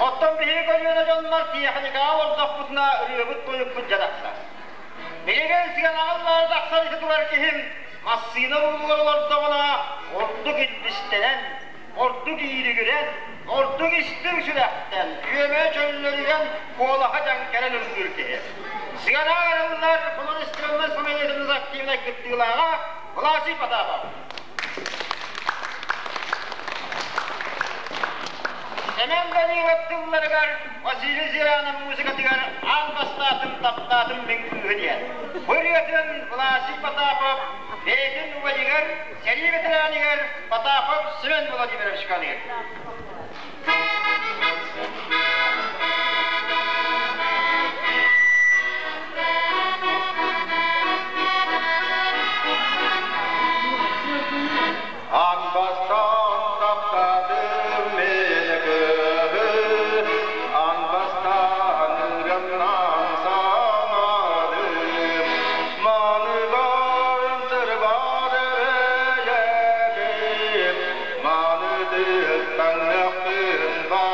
Оттон биһиги көлүөнэ дьоннор тиэхиньикэҕэ олордохпутуна ырыабыт-тойукпут дьэ тахсар. Билигин сыанаҕа тахсар ити турар киһим массыына уруулугар олордоҕуна ордук илбистэнэн, ордук ииригирэн, ордук истиҥ сүрэхтэн, күөмэйэ чөллөрүйэн куолаһа дьэҥкэрэн ыллыыр киһи. Сыанаҕа арыллар художественнай самодеятельность активнай кыттыылааҕа Власий Потапов. Сэмэн Данилов тылларыгар Василий Зиранов музыкатыгар аан бастаатым таптаатым мин кыыһы диэн. Бу ырыатын Власий Потапов бэйэтин убайыгар, сэрии ветеранигар Потапов Семен Владимировичка аныыр. Аан бастаан таптаатым мин кыыһы, аан бастаан ырыамнан саҥардым. Маныган сырбат эбэйэтим, Маны тыттан мөхтүн.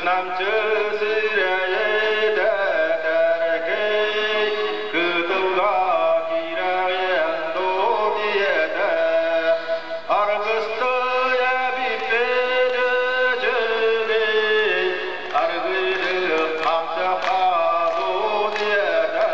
Намчы сирэйэ тэтэркэй, кытылга киирэҕиэн дуу диэтэ. Аргыстыйа бүппүт үчүгэй, аргыйдык хамсаха дуу диэтэ.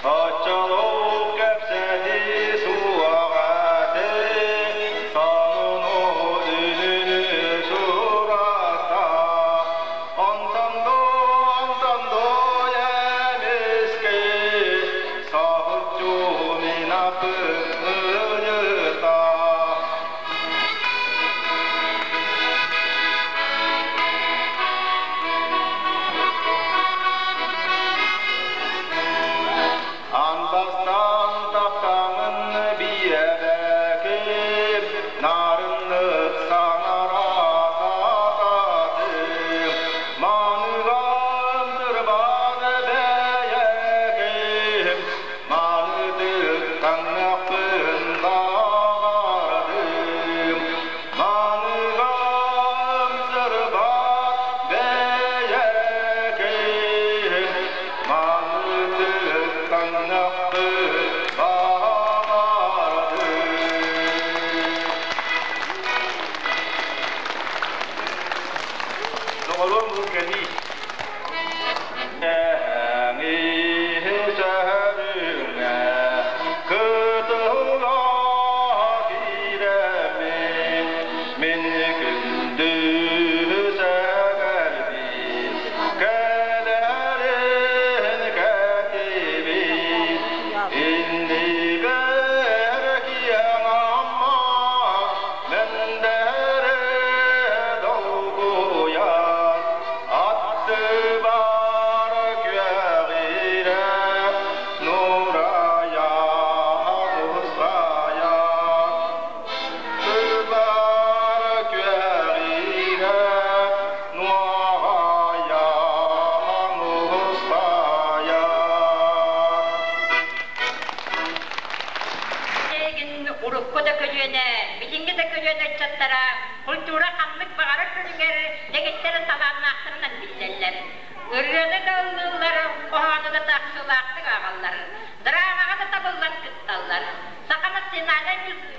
Соччолук кэпсэтии суоҕа сонуну үнүнү сураста. Онтон онтон эмискэ соһуччу мин аппыт. Андастан таптамын биэбэким, нарыннык саҥара сатаатым. Маныгам тырбан бэйэким, манытык таҥнахпын баҕардым. Маныгам сырбат бэйэким, манытык таҥнахпын баҕардым. Доҕоруом бу кэлии. Кытылга киирэммин, мин күндү сэгэрбин, кэлэрин кэтибин, иннибэр киэҥ Амма мэндэрэ долгуйар, аттыбар күөҕүрэ нурайа нустайа, аттыбар күөҕүрэ нуоҕайа нустайа. Билигин урукку да көлүөнэ, билиҥҥи да көлүөнэ ыччаттара культура ханнык баҕарар көрүҥэр дэгиттэр талааннаахтарынан биллэллэр. Ырыаны да ыллыыллар, хоһоону да тахсыылаахтык ааҕаллар, драмаҕа да табыллан кытталлар. Саха национальнай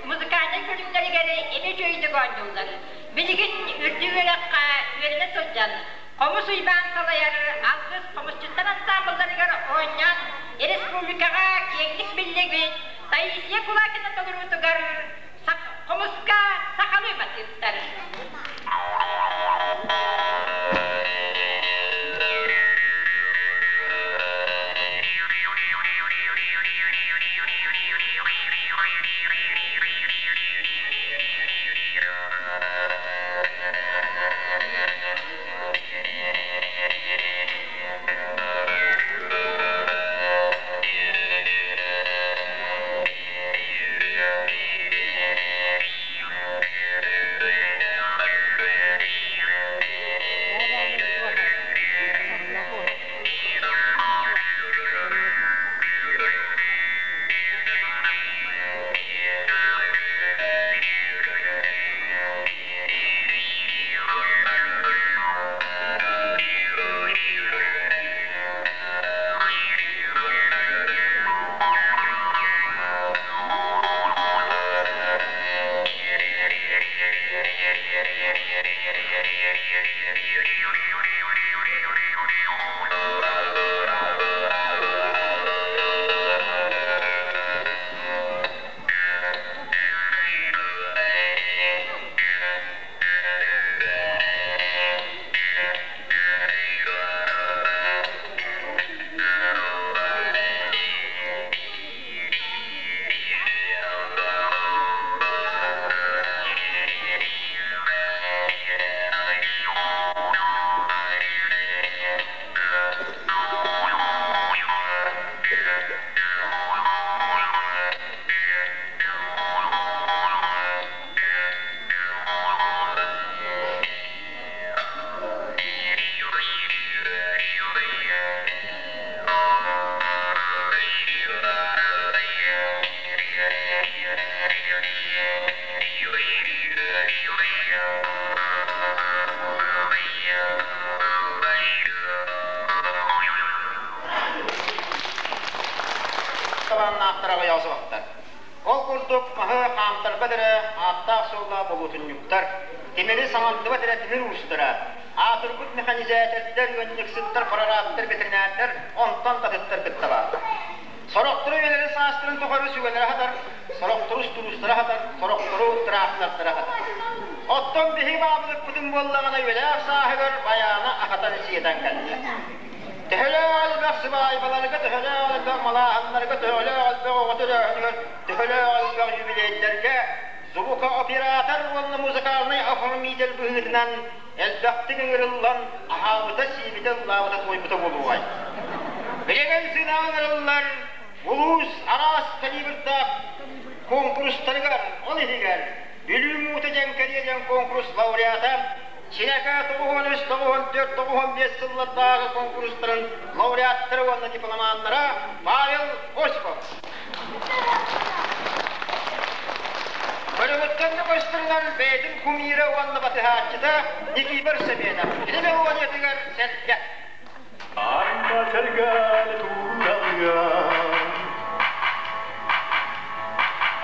музыкальнай көрүҥнэригэр эмиэ үчүгэйдик оонньууллар. Билигин үрдүк үөрэххэ үөрэнэ сылдьан, Хомус Уйбаан салайар Алгыс хомусчуттар ансаамбылларыгар оонньоон республикаҕа киэҥник биллибит Таисия Кулакина толоруутугар хомуска сахалыы матыыптар. талааннаахтар аҕыйаҕа суохтар. Ол курдук маһы хаамтарбат эрэ ааттаах-суоллаах болуотунньуктар, тимири саҥардыбат эрэ тимир уустара, аатырбыт механизатордар, ыанньыксыттар, прорабтар, ветеринардар онтон да атыттар кытта бааллар. Сорохтору үйэлэрин саастарын тухары сүгэлэрэ хатар, сорохтору устуруустара хатар, сорохтору тыраахтардара хатар. Оттон биһиги баабылыкпытын буоллаҕына үйэлээх сааһыгар байаана ахатан сиэтэн кэллэ. Төһөлөөх элбэх сыбаайбаларга, төһөлөөх элбэх малааһыннарга, төһөлөөх элбэх оҕо төрөөһүнүгэр, төһөлөөх элбэх юбилейдэргэ звукооператор уонна музыкальнай оформитель быһыытынан элбэхтик ыҥырыллан аһаабыта-сиэбитэ, ыллаабыта-туойбута буолуоҕай. Билигин сынаан ыҥырыллар улуус араас калибрдаах куонкурустарыгар, ол иһигэр Бүлүү муута дьэҥкэриэ диэн куонкурус лауреата, Чинэкэ 93, 94, 95 сыллардааҕы куонкурустарын лауреаттара уонна дипломаннара Павел Осипов. Көрүҥүттэн көстөрүнэн бэйэтин кумира уонна батыһааччыта Никифор Семенов. Кини мелодиятыгар сэргэ. Арба сэргэни тууралыам,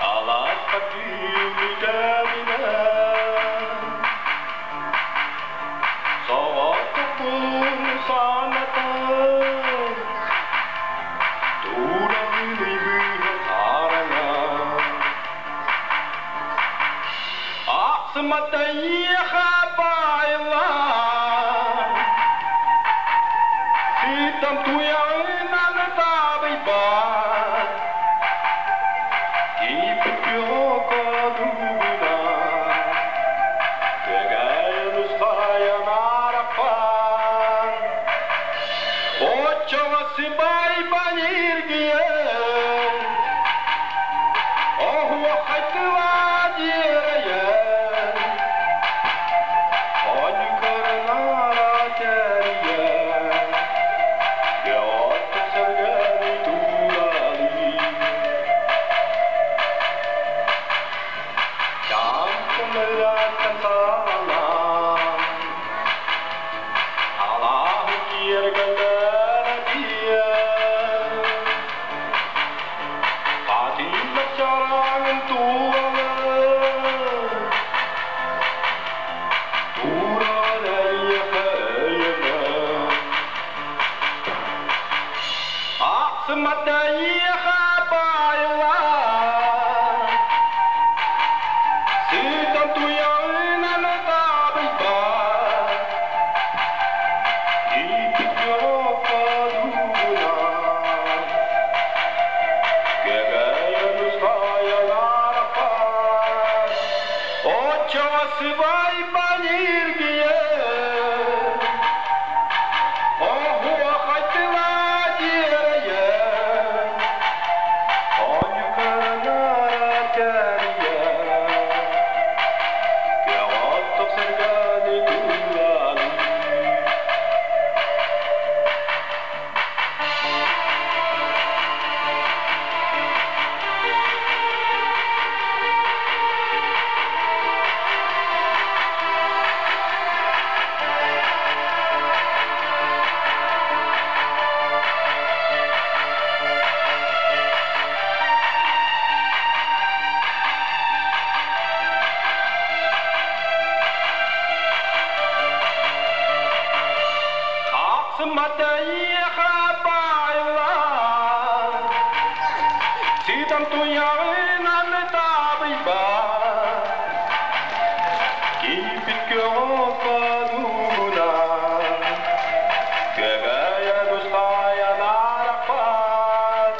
Алааска түүнүтэбинэ, Соҕотохпун санатан, Тууралыый быыһа хараҥа. Ахсыматайыаха баайыллан, Сыттан туйаҕынан табыйбат, Кииппит күөх одуугунан, Көгэйин ускайан арахпан, Оччоҕо сыбайбан иргийэн, Оһуохайтыла дьиэрэйэн, Оньукарынара кэрийэн, Кэҕоттук сэргэни тууралыы. Чаантан ырааттан саалаан, Алааһы киэргэллэрэ тиийэн, Хатыыллар чараҥын тулалар, Турар эйиэхэ өйөнөн. Ахсымата эйиэхэ баайыллар, Сытан туйаҕынан табыйбат, Киирбит куругунан, Кэбэйэн ускайан арахпат, Оччоҕо сыбайбан иргийэн, Оһуохайтыла дьиэрэйэн, Оньуканара кэрийэн, Кэҕоттох сэргэни тууралыы. Ахсыматайыха баайылар, Ситам туйаҕынан табыйбат, Кииппит көҕө-кодуугунан, Көбөйөн устайан арахпат.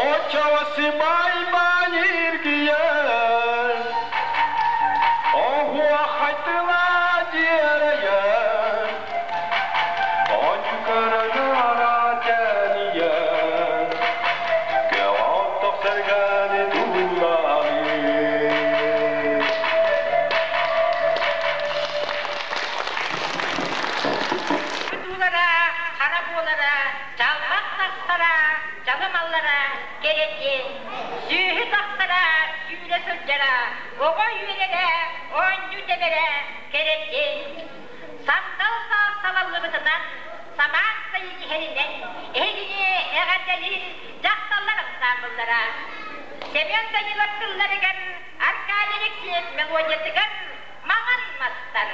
Оччоҕо сыбайбан иргийэр, Оһуохайтыла дьиэрэйэр, Оньукарынара тэнийэр, Көҕөттөх сэргэни туулаһыы. Туулара, хара буолара, чалбах тахсара, чалым аллара, кэрэтин, сүөһү тахсара, сүүрэ сылдьара, оҕо үөрэрэ, оонньуу тэбэрэ, кэрэтин. Сандал саас салаллыбытынан, самаан сайын иһэринэн, эһигини эҕэрдэлиир дьахтар ветераннара. Семен Данилов тылларыгар Аркадий Алексеев мелодиятыгар «Маҥан мастар».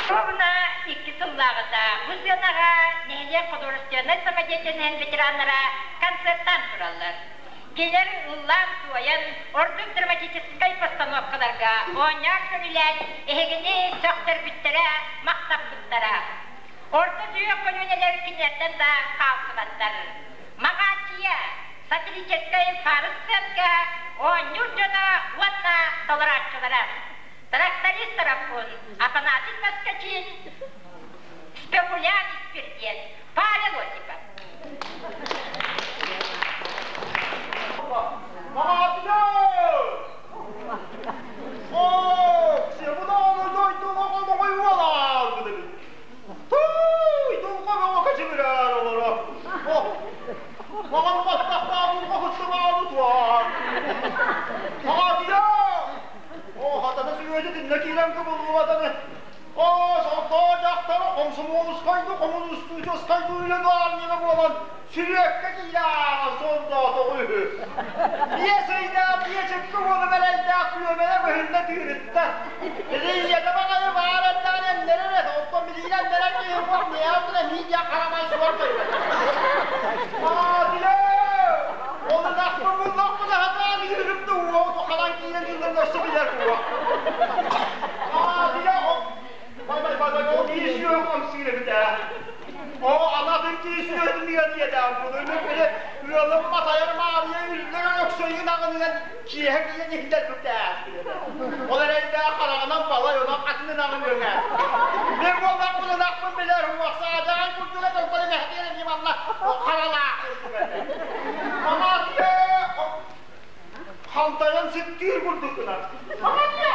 Ровно икки сыллааҕыта бу сыанаҕа нэһилиэк художественнай самодеятельноһын ветераннара концертаан тураллар. Кинилэр ыллаан-туойан, ордук драматическай постановкаларга оонньоон-көрүлээн эһигини сөхтөрбүттэрэ, махтаппыттара. Орто сүһүөх көлүөнэлэр кинилэртэн да хаалсыбаттар. Маҕааччыйа сатирическай фарс сыанка оонньуур дьоно уонна толорооччулара. Тракторист Тараппун, Афанасий Поскачин, спекулянт Испирдиэн, Павел Осипов. Сүрүөккэ киирээҕэ сонноотоҕу үһү. Биэс ыйдаах биэчиккэ уолу бэлэйдээх күөмэлэ быһынна тыырытта. Билиийэтэ баҕайы баар эрдэҕин эмнэрэр этэ, оттон билигин эмнэрэр киһи буох миэхэ эмиий харамай суор көйбөт. Аадыйа! Ону нахпын буллахпына хатаан ыырым да уоҕу халан киирэн дьылларын өссө билэр буо. Аадыйа! Бай бай бай бай ол киһи сүөһү хамсыыр эбит ээ. Оо, анатын киһи сүөһүтүн ыан иэдээн буолуо. Били ыалым Матайар Маарыйа үллэр Өлөксөйүн аҕыныгар киэһэ киирэн иһитэрбит ээ. Ол эрэйдээх хараҕынан балай онон атын ынаҕын өҥө. Мин буоллахпын ынахпын билэр уохсаадьаҕай курдук этэ онтон эмэһэтигэр эмиэ манна харалаах курдук этэ. Амаатыйа хантайан сыттыыр курдук гынар. Амаатыйа!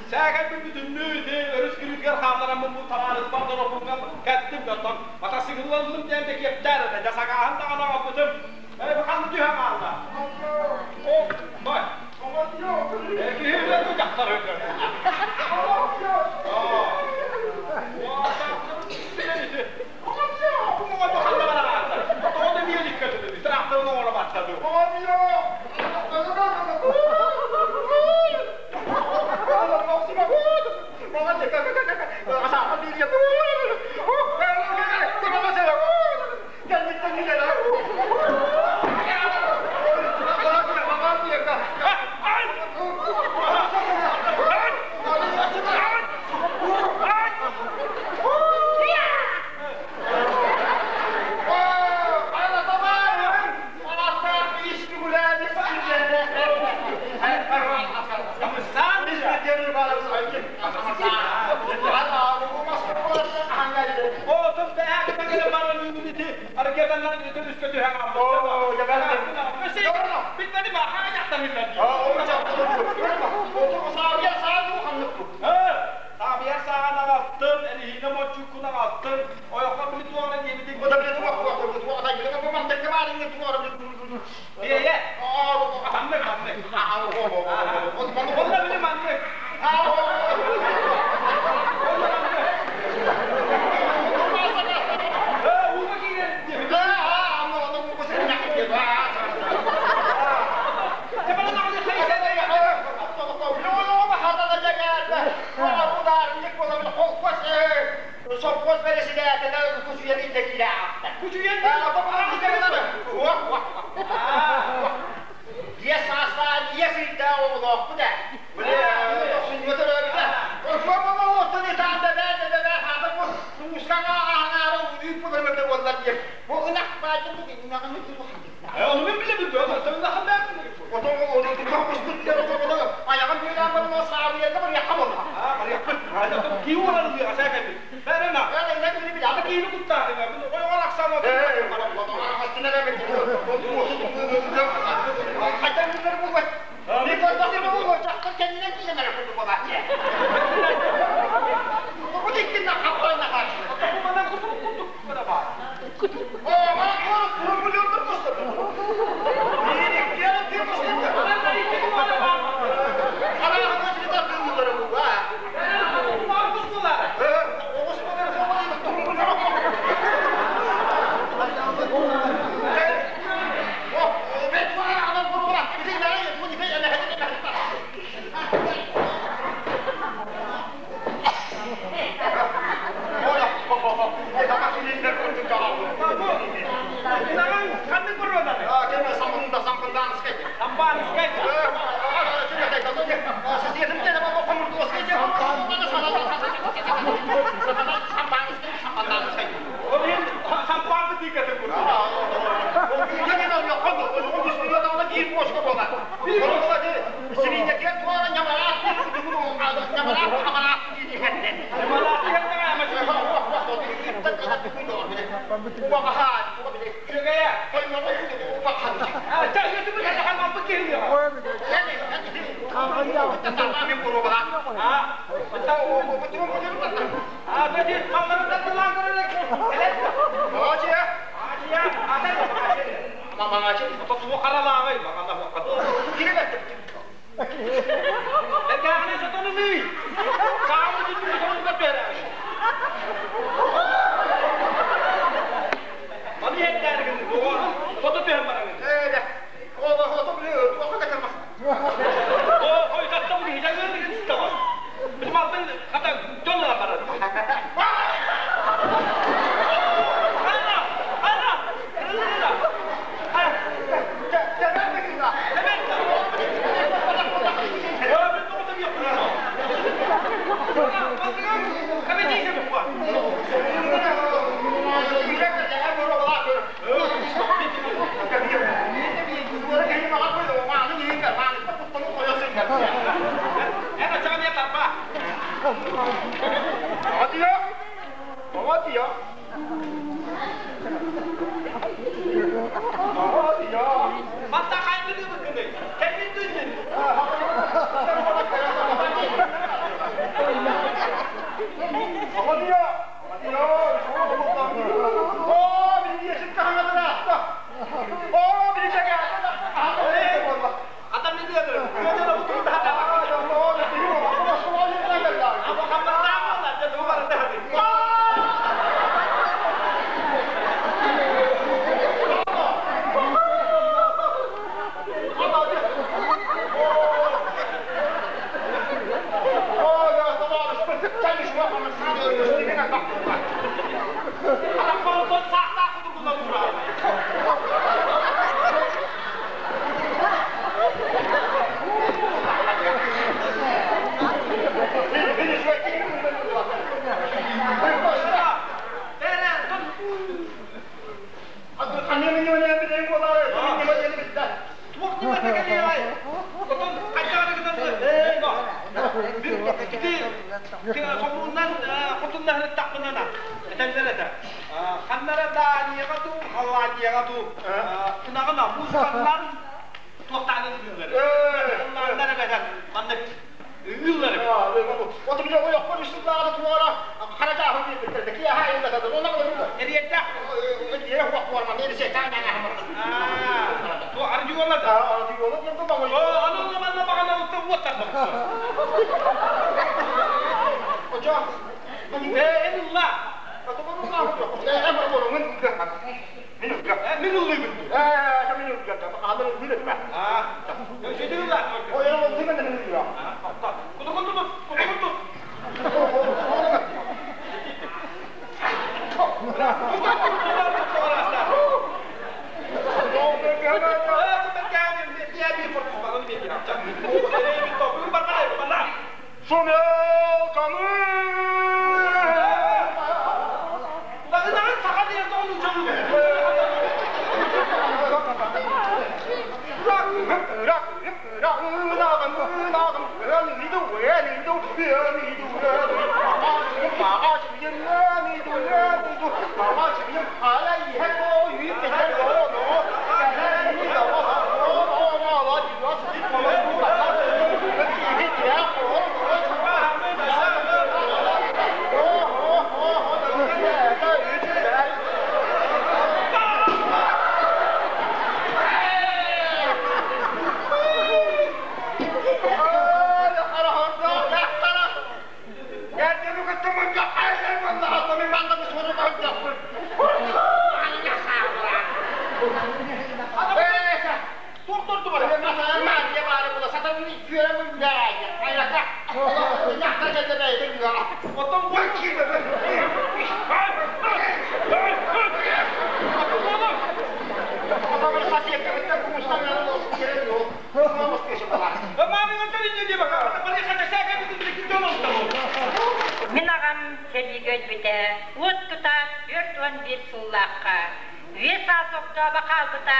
Сээкэйбин бүтүннүү ити өрүс күрүүтүгэр хааллараммын бу табаарыспар дороппуҥҥа кэттим да оттон матасыгылланным диэн да киэптээн этэ дьэ сакааһын даҕаны оҥорбутум ээ ханна түһэн хаалла о бай киһи үлэ дьахтар өлөр Оҕолоохпут ээ. Били тохсунньуга төрөөбүтэ. Оттон итаан да бээ да бээ хаата бу муускаҥа аһаҥаара үүт булар буоллар диэн. Бу ынах баайда бу ынаҕын Onu мен билебин diyor. Sen de haber Отон onu tutmak айаҕын бүөлээн баран саарыйарга барыахха буолла. Барыахпыт. Кии уоланы диyor асаа кэбит. Бәрена. Ама киини куттаатыҥ. Ойоҕор ахсаан Мин аҕам сэриигэ өлбүтэ, уот кутаат 41 сыллаахха, үө саас огдообо хаалбыта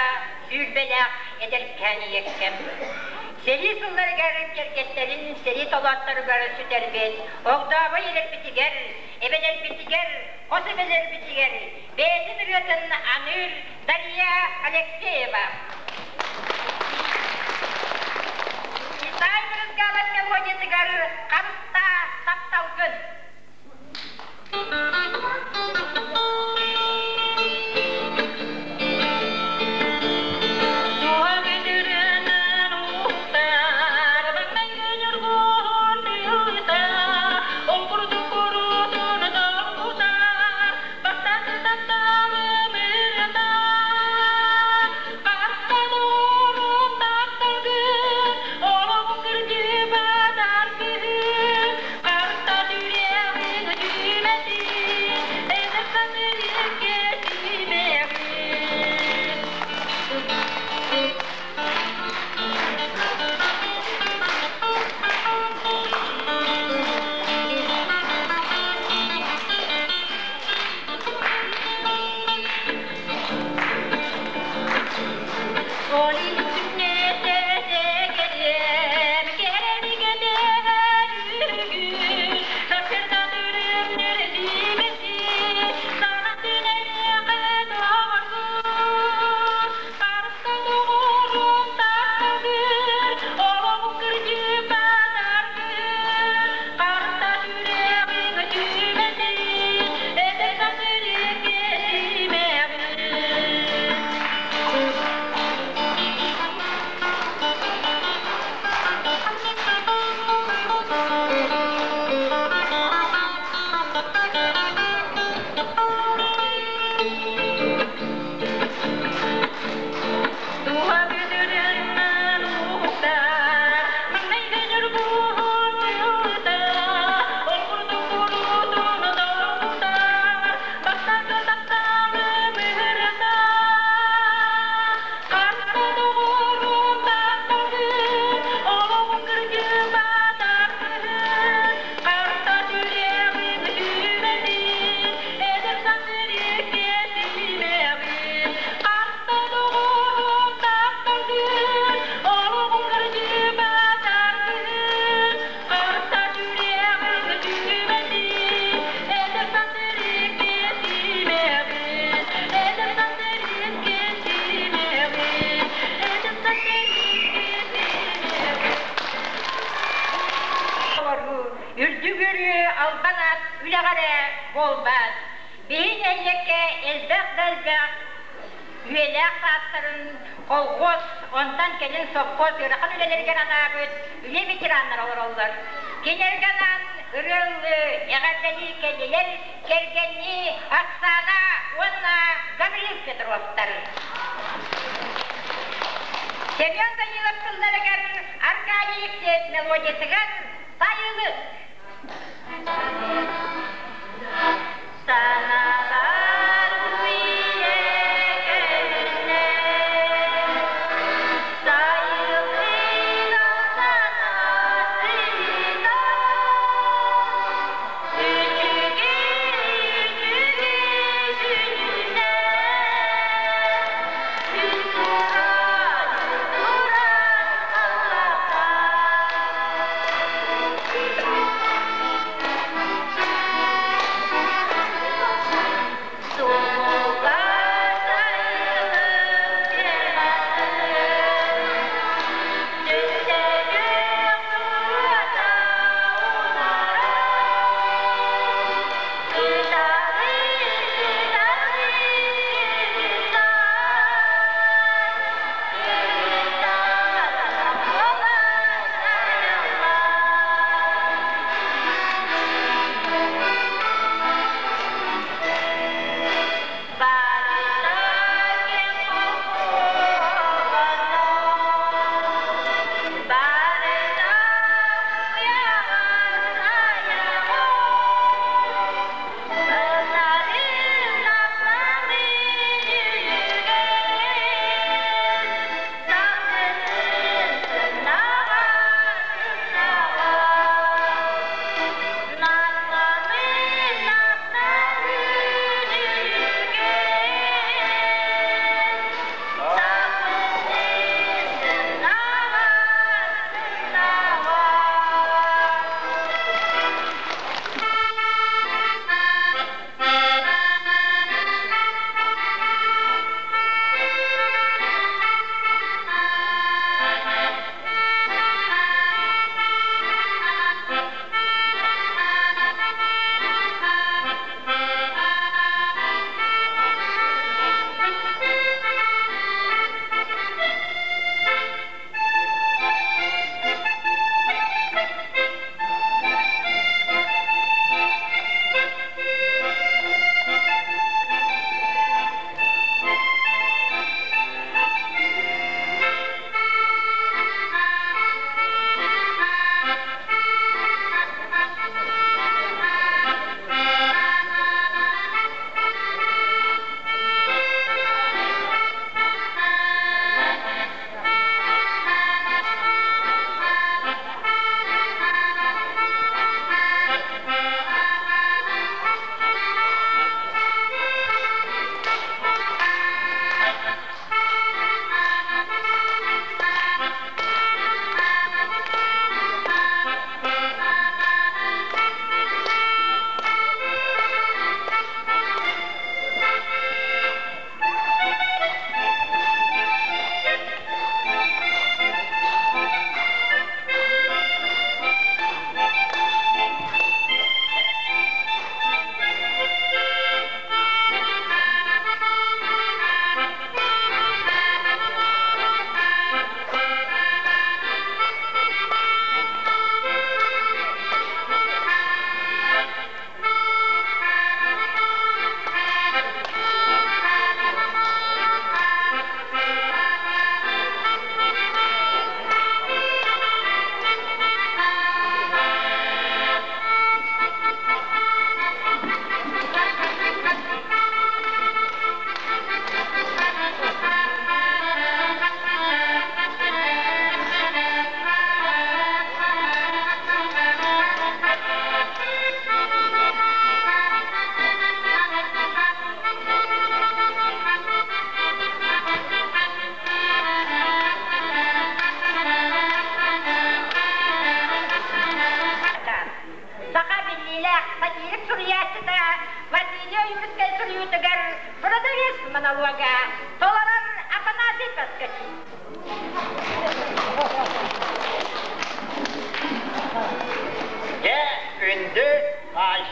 сүүрбэлээх эдэркээн ийэккэм. Сэрии сылларыгар кэргэттэрин сэрии толоотторугар сүтэрбит огдообо ийэлэрбитигэр, эбэлэрбитигэр, хос эбэлэрбитигэр бэйэтин ырыатын аныыр Дария Алексеева. Исай Брызгалов мелодиятыгар «Харыстаа тапталгын». Үрдүк үөрүү албан аат үлэҕэ эрэ буолбат. Биһи нэһилиэккэ элбэх да элбэх үйэлээх саастарын колхоз, онтон кэлин совхоз ыарахан үлэлэригэр анаабыт үлэ ветераннара олороллор. Кинилэргэ анаан ырыа ыллыы, эҕэрдэлии кэллилэр кэргэннии Оксана уонна Гаврил Петровтар. Семен Данилов тылларыгар Аркадий Алексеев мелодиятыгар Сайылык. Саналар үйэ кэллэ, сайылык санаатыта, үчүгэй үчүгэй күнүнэ, күн туран туран аллата.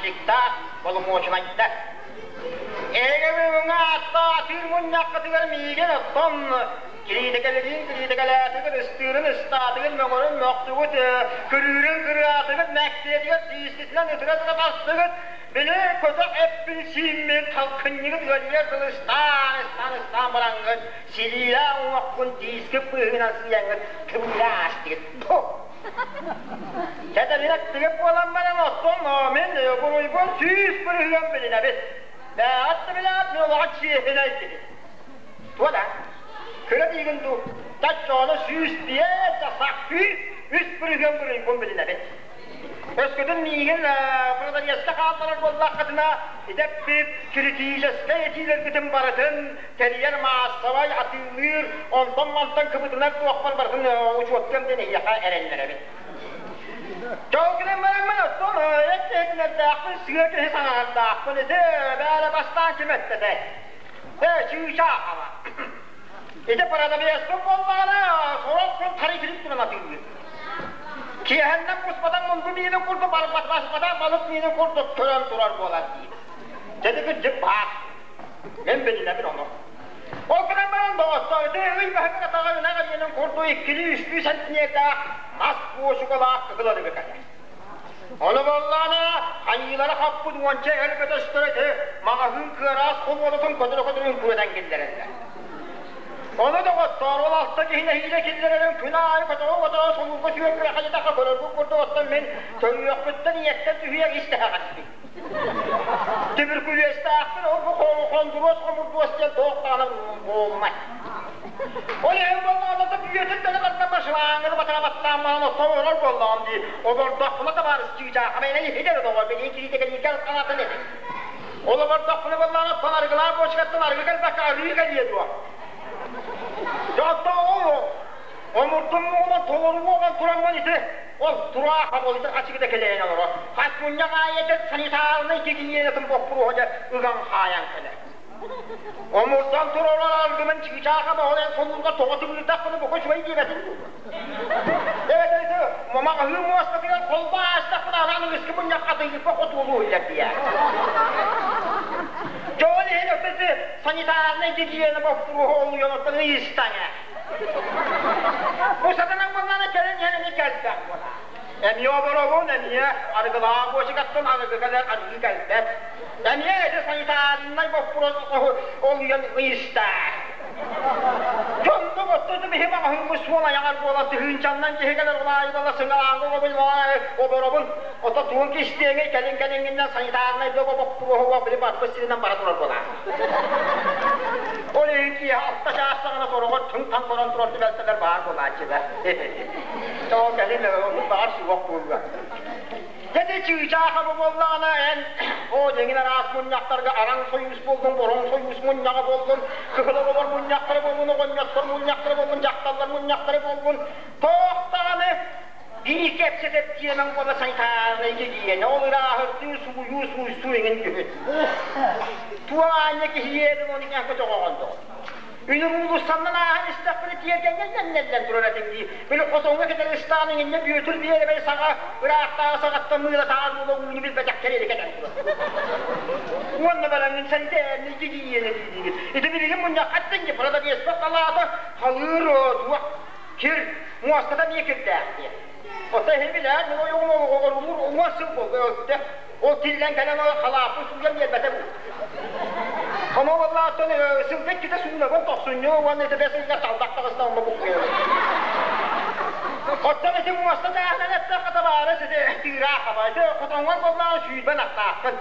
начальниктаах боломуочунайдар. Эһиги бүгүҥҥү ааттаатыыр мунньаххытыгар миигин оттон кириитикэлиин кириитикэлээтигит, ыстыырын ыстаатыгыт, мөҥөрүн мөхтүгүт, күрүүрүн кырыаатыгыт, мэктиэтигэр тиискитинэн ытыра-ытыра бастыгыт, били көтөх эппин-сииммин талкынньыгыт ыаллыар дылы ыстаан, ыстаан, ыстаан бараҥҥыт, силиилээх уҥуохпун тиискит быыһынан сыыйаҥҥыт тыбыыра аастыгыт. Кэтэринэ тыгып буолан баран оттон мин буруйбун 100% билинэбин. Бээҕэт да билээт мин олоҕо чиэһинэй киһи. Туо да? Кыра диигин дуу? Таччоону 105 да сах 103% буруйбун билинэбин. Өскөтүн миигин продавецка хаалларар буоллаххытына, идэппит критическэй этиилэргитин барытын тэрийэр маассабай атыылыыр, онтон-мантан кыбытынар туохпар барытын учуоттуом диэн эһиэхэ эрэннэрэбин. Дьол гынан бараммын оттон эт киһитинэрдээхпин, сыа киһи саҥарардаахпын, ити бээрэ бастаан ким эттэ Ээ, чыычаахаба. Ити продавецпыт буоллаҕына, сорох күн хары килип туран атыылыыр. Киэһэннэн буспатан мунду миинин курдук барбатбаспатах балык миинин курдук көрөн турар буолар диир. Дьэ кырдьык баар. Мин билинэбин ону. Ол гынан баран доҕоттор, ити ый баһыгар атаҕа ынах эриэнин курдук иккилии-үстүү сантиметрдаах мас буочукалаах кыһыл арыгы кэлэр. Ону буоллаҕына, хайыылара хаппыт уонча эр бөтөстөрө ити маҕаһыын кыараас холуодатын көтөрө-көтөрө үҥкүрэтэн киллэрэллэр. Ону доҕоттоор, ол алта киһи нэһиилэ киллэрэрин күн аайы көтөҕө-көтөҕө солуурга сүөргүрэ хайытахха көрөргүт курдук оттон мин төрүөхпүттэн ийэттэн түһүөх истэһэҕэспин. Түбүркүлүөстээхпин, ол бу хондуруос хомурдуос диэн туох даҕаны буолумай. Ол иһин буоллаҕына бүөтүн төлө барда башылааҥҥыны батара баттаан маан оттон олорор буоллаҕым дии. Олордохпуна табаарыс чыычаахым эйнэ иһитэр доҕор билии кириитикэлииргэ санаатын этин. Олордохпуна буоллаҕына оттон арыгылаах буочукаттан арыгы кэлбэккэ арыы кэлиэ дуо? Дьэ оттон ол омурдум муҥунан толору буолан тураммын ити ол тураахам ол ити ачыгыта кэлэйэн олорор. Хас мунньах аайы этэр санитарнай гигиенатын боппуруоһа дьэ ыган хаайан кэлэр. Омурдан турар аргымын чыычааха моһолен солуурга тоҕо тыбыырдахпына бука үчүгэй диэбэтин дуу. Эбэтэр ити маҕаһыы муостатыгар холбо аастахпына анаан ыгыскы мунньахха атыйыппа хотуолуу иһиллэр диэ. Дьон иһин өттөсү санитарнай гигиена боппуруоһу олуйан оттон ыйыстаҥа. Бу сатанан буоллаҕына кэлэн иһэн эмиэ кэлбэх буолар. Эмиэ оборобун, эмиэ арыгылаах буочукаттан арыгы кэлэр, арыгы кэлбэт. Эмиэ ити санитарнай боппуруос олуйан ыйыста. Дьоннук оттотум иһи маҕаһыыммыт суол айаҕар буолан тыһыынчаннан киһи кэлэр улаайбала сыҥалааҥҥа оборобун. Ото тугун кистиэҥий кэлин кэлиҥҥиннэн санитарнай бөҕө боппуруоһуга били барбыт сиринэн бара турар буолаа. Ол иһин киэһэ алта чаас саҕана сороҕор түҥ-таҥ көрөн турар түбэлтэлэр баар буолааччылар. Тоҕо кэлин оннук баҕар суох буолуо. Дьэ чыычаах бу буоллаҕына эн оо дьиҥин араас мунньахтарга араҥ сойуус буоллун, бороҥ сойуус мунньаҕа буоллун, кыһыл оҕолор мунньахтара буоллун, оҕонньоттор мунньахтара буоллун, дьахталлар мунньахтара буоллун, туох даҕаны биир кэпсэтэр тиэмэҥ буола санитарнай гигиена, ол ырааһырдыы, сууйуу, сууйсуу эҥин түһүн. Туох аанньа киһиэдин оны кэҥ көтөҕөҕөн доҕор. Үнүр уулуссаннан ааһан истэхпинэ тиэргэҥҥэ нэллэн турар этим дии. Били хотоҥҥо кэтэр ыстаан иҥиннэ Бүөтүр Биэрэбэй саҕа ыраахтааҕы саҕаттан мыылатааҕар буола ууну билбэтэх кэриэтэ кэтэн турар. Уонна бараҥҥын сэндээнни дьигийиэнэ диигит. Ити билигин мунньахха эттин дии, продавецпыт халаата халыыр туох кир муостата эмиэ кирдээх диэн. Оттон эһи билээр, мин ойоҕум оҕолорумур уон сыл буолла өлтө. Ол тиллэн кэлэн ол халааппын сууйан биэрбэтэ бу. Хомо буоллааттан сылга иккитэ суунабын тохсунньу уонна ити бэс ыйыгар талбах таҕыста онно буккуйабын. Оттон ити муоста тааһынан эттэххэ табаарыс ити тыыраах хаба. Ити хотоҥҥор буоллаҕына сүүрбэн аттааххын,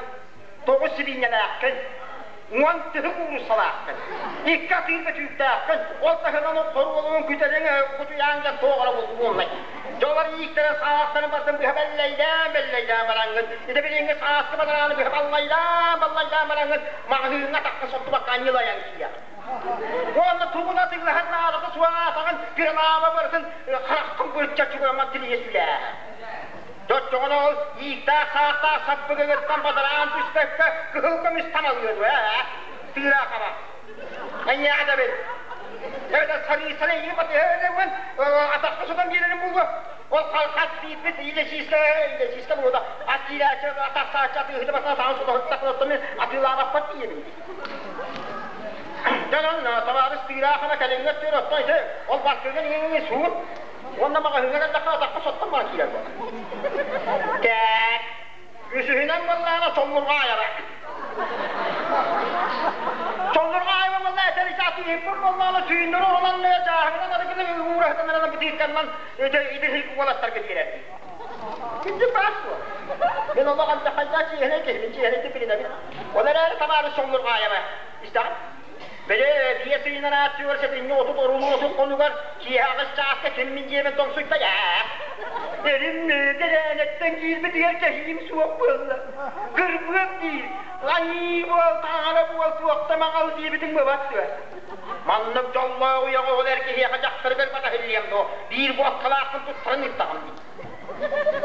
тоҕус сибиинньэлээххин, уон тыһы кууруссалааххын, икки атыыр бөтүүктээххин, ол таһынан хоруолугун күтэриҥ кутуйаан дьон туох эрэ буоллай. Дьолор ииктэрин саастарын бартын быһа бэллэйдээн бэллэйдээн бараҥҥын, ити билиҥҥи сааскы бадарааны быһа баллайдаан баллайдаан бараҥҥын, маҕаһыыҥҥа тахха соттубакка анньылайан киирэр. Уонна тугун атыылаһар наадата суох аатаҕын пиралаама барытын хараххын бырча чугураммат тилийэ сүлээ. Дьоччоҕуна ол ииктээх саахтаах саппыгыгыттан бадараан түспэккэ кыһыл көмүс тамалыа дуо ээ? Тыыраах аба. Эйиэхэ да бил. Эбэтэр сарыысаны эйиги батыһа ылыммын, атахха сотон биэрэрим буолуо. Ол хас биирбит илэчиискэ илэчиискэ буолда. Ас киирээччи тахсааччы атыыһыты басына таҕан сотоһуттах мен атыылаабаппат диэбин. Дьонон табаарыс тыыраахына кэлиҥҥэ өттүгэр оттон ити ол баркыгын иҥиҥи суут уонна маҕаһыыҥҥа кэллэххэ атахха соттон баран киирэр буолар. Тээк. Үсүһүнэн буоллаҕына чоллурҕа айара. Чоллурҕа айба буолла этэр ити атыыһыппыт буоллаҕына түүннэри уралан дьааһыгынан арыгыны уураһытанарана бытыыкканнан ити ити уолаттарга биэрэр. Күндү баас буол. Мин олох алдьархайдаах чиэһинэй киһибин, чиэһинэйдик билинэбин. Ол эрээри табаарыс чоллурҕа айаба. Истэҕин? Били биэс ыйынан ааттыыр сэтинньи 30 орулуотун хонугар киэһэ 8 чааска ким мин дьиэбин тоҥсуйда ээ. Эрим дэрээнэттэн киирбитигэр кэһиим суох буолла. Кырбыам диир. Айыы буол, таҥара буол, туохта маҕал диэбитиҥ быбат дуо? Маннык дьоллоох уйаҕа ол эр киһиэхэ дьахтарыгар батаһыллыам дуо? Биир буоккалаахпын туттаран ыыттаҕым дии.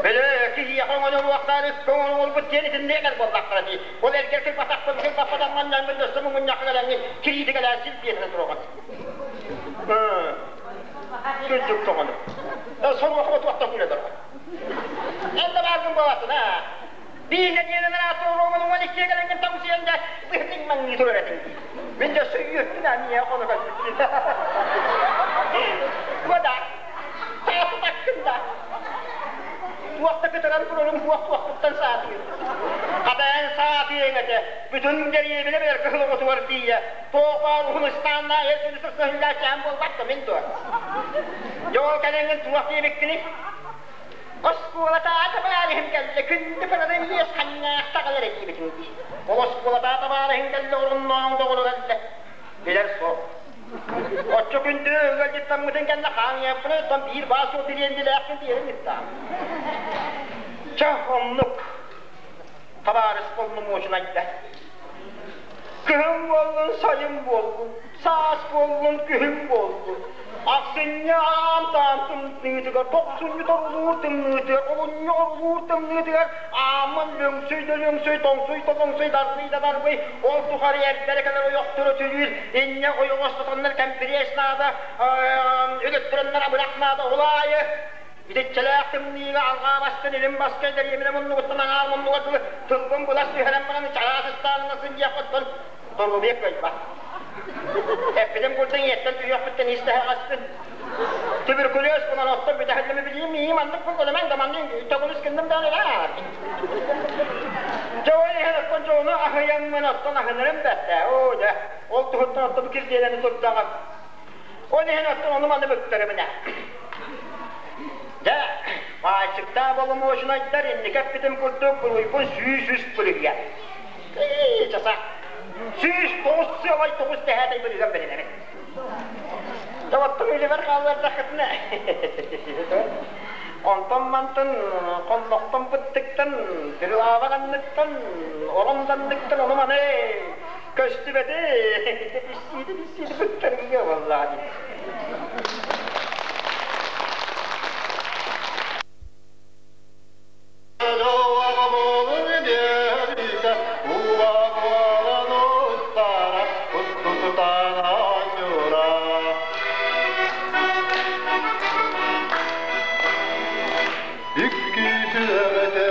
Били киһиэхэ оҥонуруохтаан ыкка оҥоруолбут диэн итинник эр буоллахтара дии. Ол эргэр кырбатахпын кырбаппатах манньаммын өссө муҥунньахха кэлэҥҥин кириитик элээн силбиэтинэ туруоҕун. Күндүк тоҕону. Соруохума туохтан күлэ турар. Эн да бааргын буолатын аа. Биир нэдиэлэнэн ааты оруомун 12 кэлэҥҥин тоҥсуйан да быһытыҥ маҥныы турар этиҥ дии. Мин да өссө үөртүн аа миэхэ хоно кэлбит. Вода. Сааты таккын да. Туохта кытаран турарым туох туохпуттан саатыыр. Хатайан саатыаҥ этэ. Бүтүн дэриэбинэ билэр кыһыл оҕотугар тиийэ. Туох баар уһун ыстааннаа эр күнү сырсыһыннаа буолбат да мин дуо. Дьэ ол кэлэҥҥин туох диэбиккиний? Оскуолатаа табаарыһым кэллэ, күндү кырадан иэс ханнаах таҕалар диэбитиҥ дии. Ол оскуолатаа табаарыһым кэллэ, оруннооҥ доҕоро кэллэ. Билэр суох. Оччо күндү ыалдьыттаммытын кэннэ хаанньыахпына оттон биир баас суол бириэндилээхпин биэрэн ыттаам. Чэ, оннук. Табаарыс болнумуочунайда. Кыһын буоллун, сайын буоллун, саас буоллун, күһүн буоллун. Ахсынньы аам-таам тымныытыгар, тохсунньу торулуур тымныытыгар, олунньу орулуур тымныытыгар ааммын лөҥсүй да лөҥсүй, тоҥсуй да тоҥсуй, дарбый да дарбый, ол тухары эрдэрэ кэлэр ойохтору түлүүр, инньэ ойоҕостотоннор кэмпириэс наада, өлөттөрөннөр абырах наада, ол аайы Итиччэлээх тымныыга алҕаа бастан илин баска дэриэбинэ муннугуттан аҥаар муннугар дылы тылбын былас түһэрэн баран чараас ыстаанына сылдьыахпыттан доруобуйа кыайбат. Эппитим курдук ийэттэн түһүөхпүттэн ис таһаҕаспын. Туберкулез буолан оттон бүтэһиллими билиим миим маннык булгунаман да маннык төгүлүс гынным даҕаны баар. Дьэ ол иһин оттон дьону аһыйаммын оттон аһынарым бэртэ. Оо дьэ ол туһуттан оттон бу кирдиэлэни турдаҕым. Ол иһин оттон ону маны бүктэрибинэ. Дьэ, паачыктаах боломуочунайдар инники эппитим курдук буруйбун 103 бырыһыан. Часа. 109,9 дэһээтэй бырыһыан бэринэбин. Доҕоттум үлэбэр хааллардаххытына. Онтон мантан хоннохтон быттыктан, тырылаабат анныттан, оромданныктан ону маны көстүбэти биссиити биссиити быттарыҥҥа буоллаа дии. Thank you.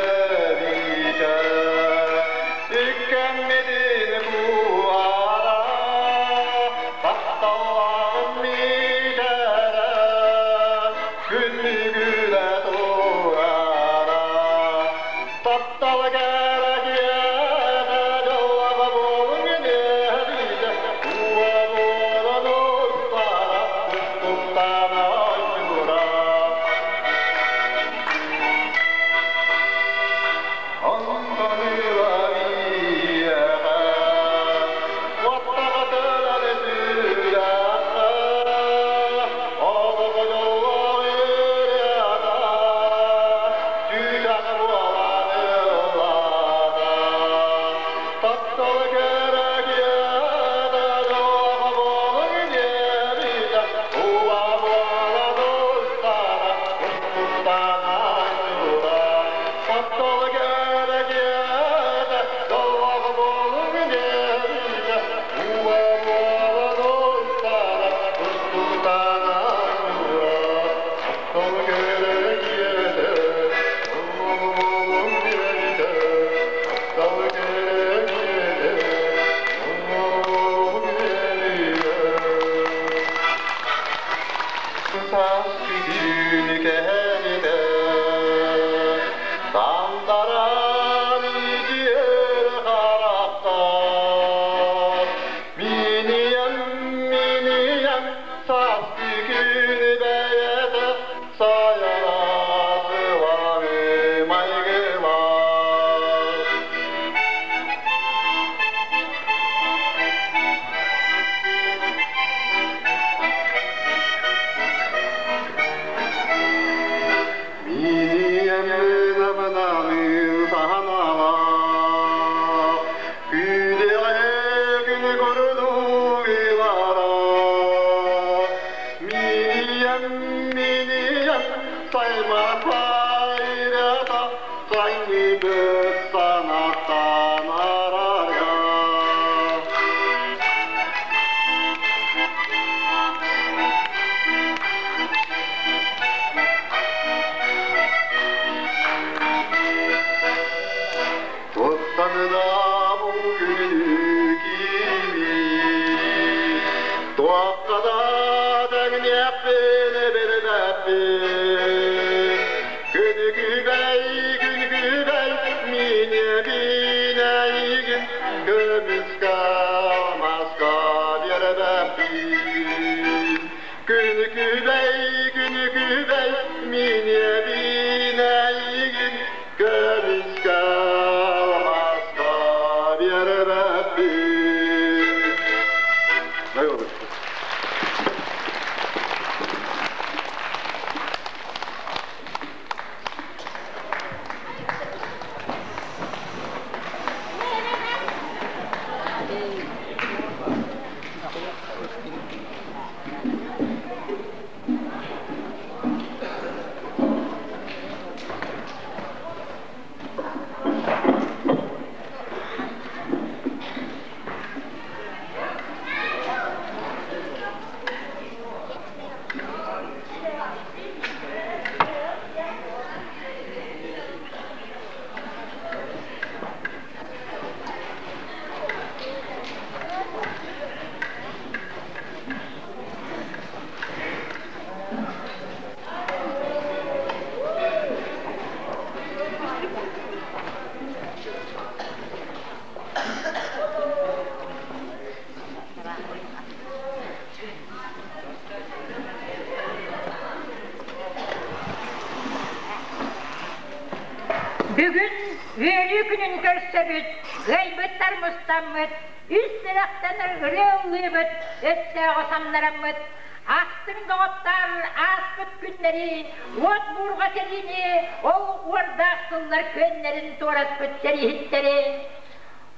Андаран үтүөр харахтар Минием, минием, сааскы күн бэйэтэ Сайаратылары майгылар. Минием намнаны саһанала Күдэҕэ күнү курдугилара Минием, минием, сайма сайрата Сайныбыт санаттан арарга. Туттанына бу күнү кими Туаққада тәңнеппен бермәппін Күнүгүбәй, күнүгүбәй, мине бинәйгин Көмүскә алмаска бермәппін Күнүгүбәй, күнүгүбәй, мине бинәйгин Көмүскә алмаска бермәппін. Бүгүн үөрүү күнүн көрсөбүт, кыайбыттар мустаммыт, үс сүрэхтэн ырыа ыллыыбыт, өстөөҕү самнараммыт, ахтыҥ доҕоттоор ааспыт күннэри, уот буурҕа сэриини, ол уордаах сыллар күөннэрин туораспыт сэрииһиттэри.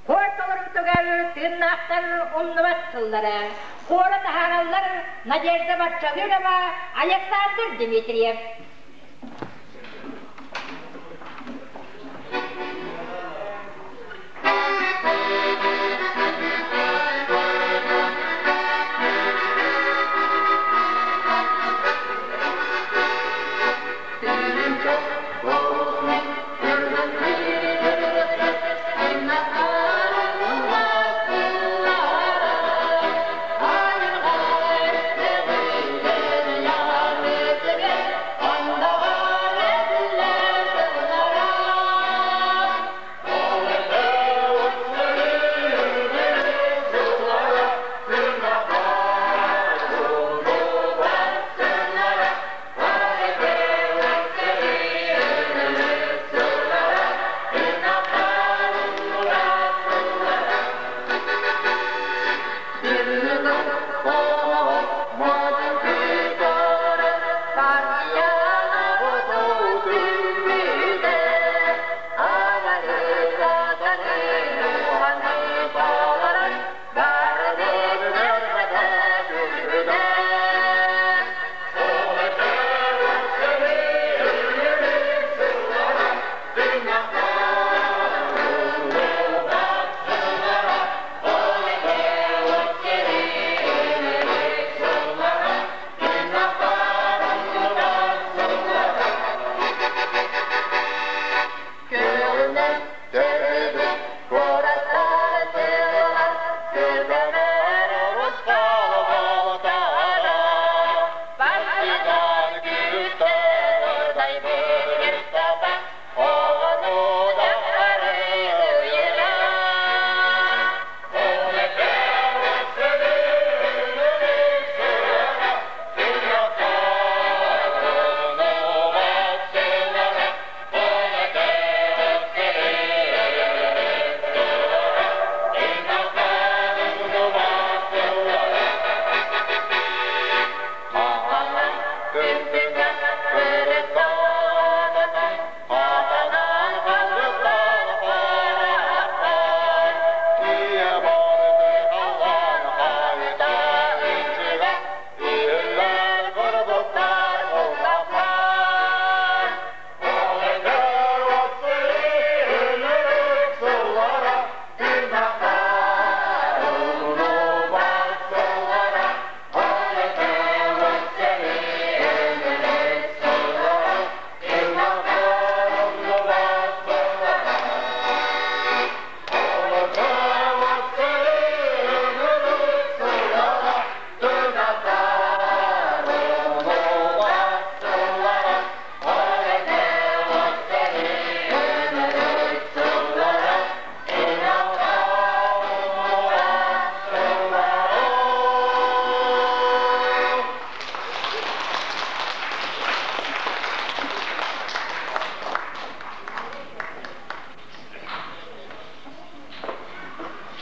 Хуор толоруутугар тыыннаахтар умнубат сыллара. Хуора таһаараллар Надежда Барчалырова, Александр Дмитриев.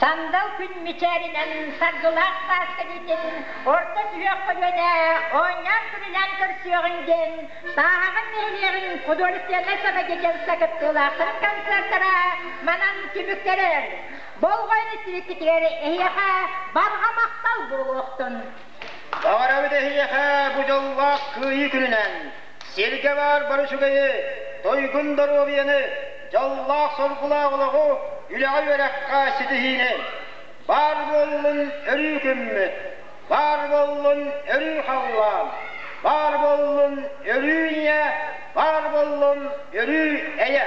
Сандал күн мичээринэн саргылаах саас кэлиитин орто сүһүөх көлүөнэ оонньоон-күлүлээн көрсүөҕүҥ диэн Тааһаҕар нэһилиэгин художественнай самодеятельство кыттыылаахтарын концертара манан түмүктэнэр. Болҕойон истибиккитигэр эһиэхэ барҕа махтал буолуохтун! Баҕарабыт эһиэхэ бу дьоллоох Кыайыы күнүнэн сиргэ баар бары үчүгэйи, туйгун доруобуйаны, дьоллоох-соргулаах олоҕу, үлэҕэ-үөрэххэ ситиһиини! Баар буоллун өрүү күммүт, баар буоллун өрүү халлаан, баар буоллун өрүү ийэ, баар буоллун өрүү эйэ!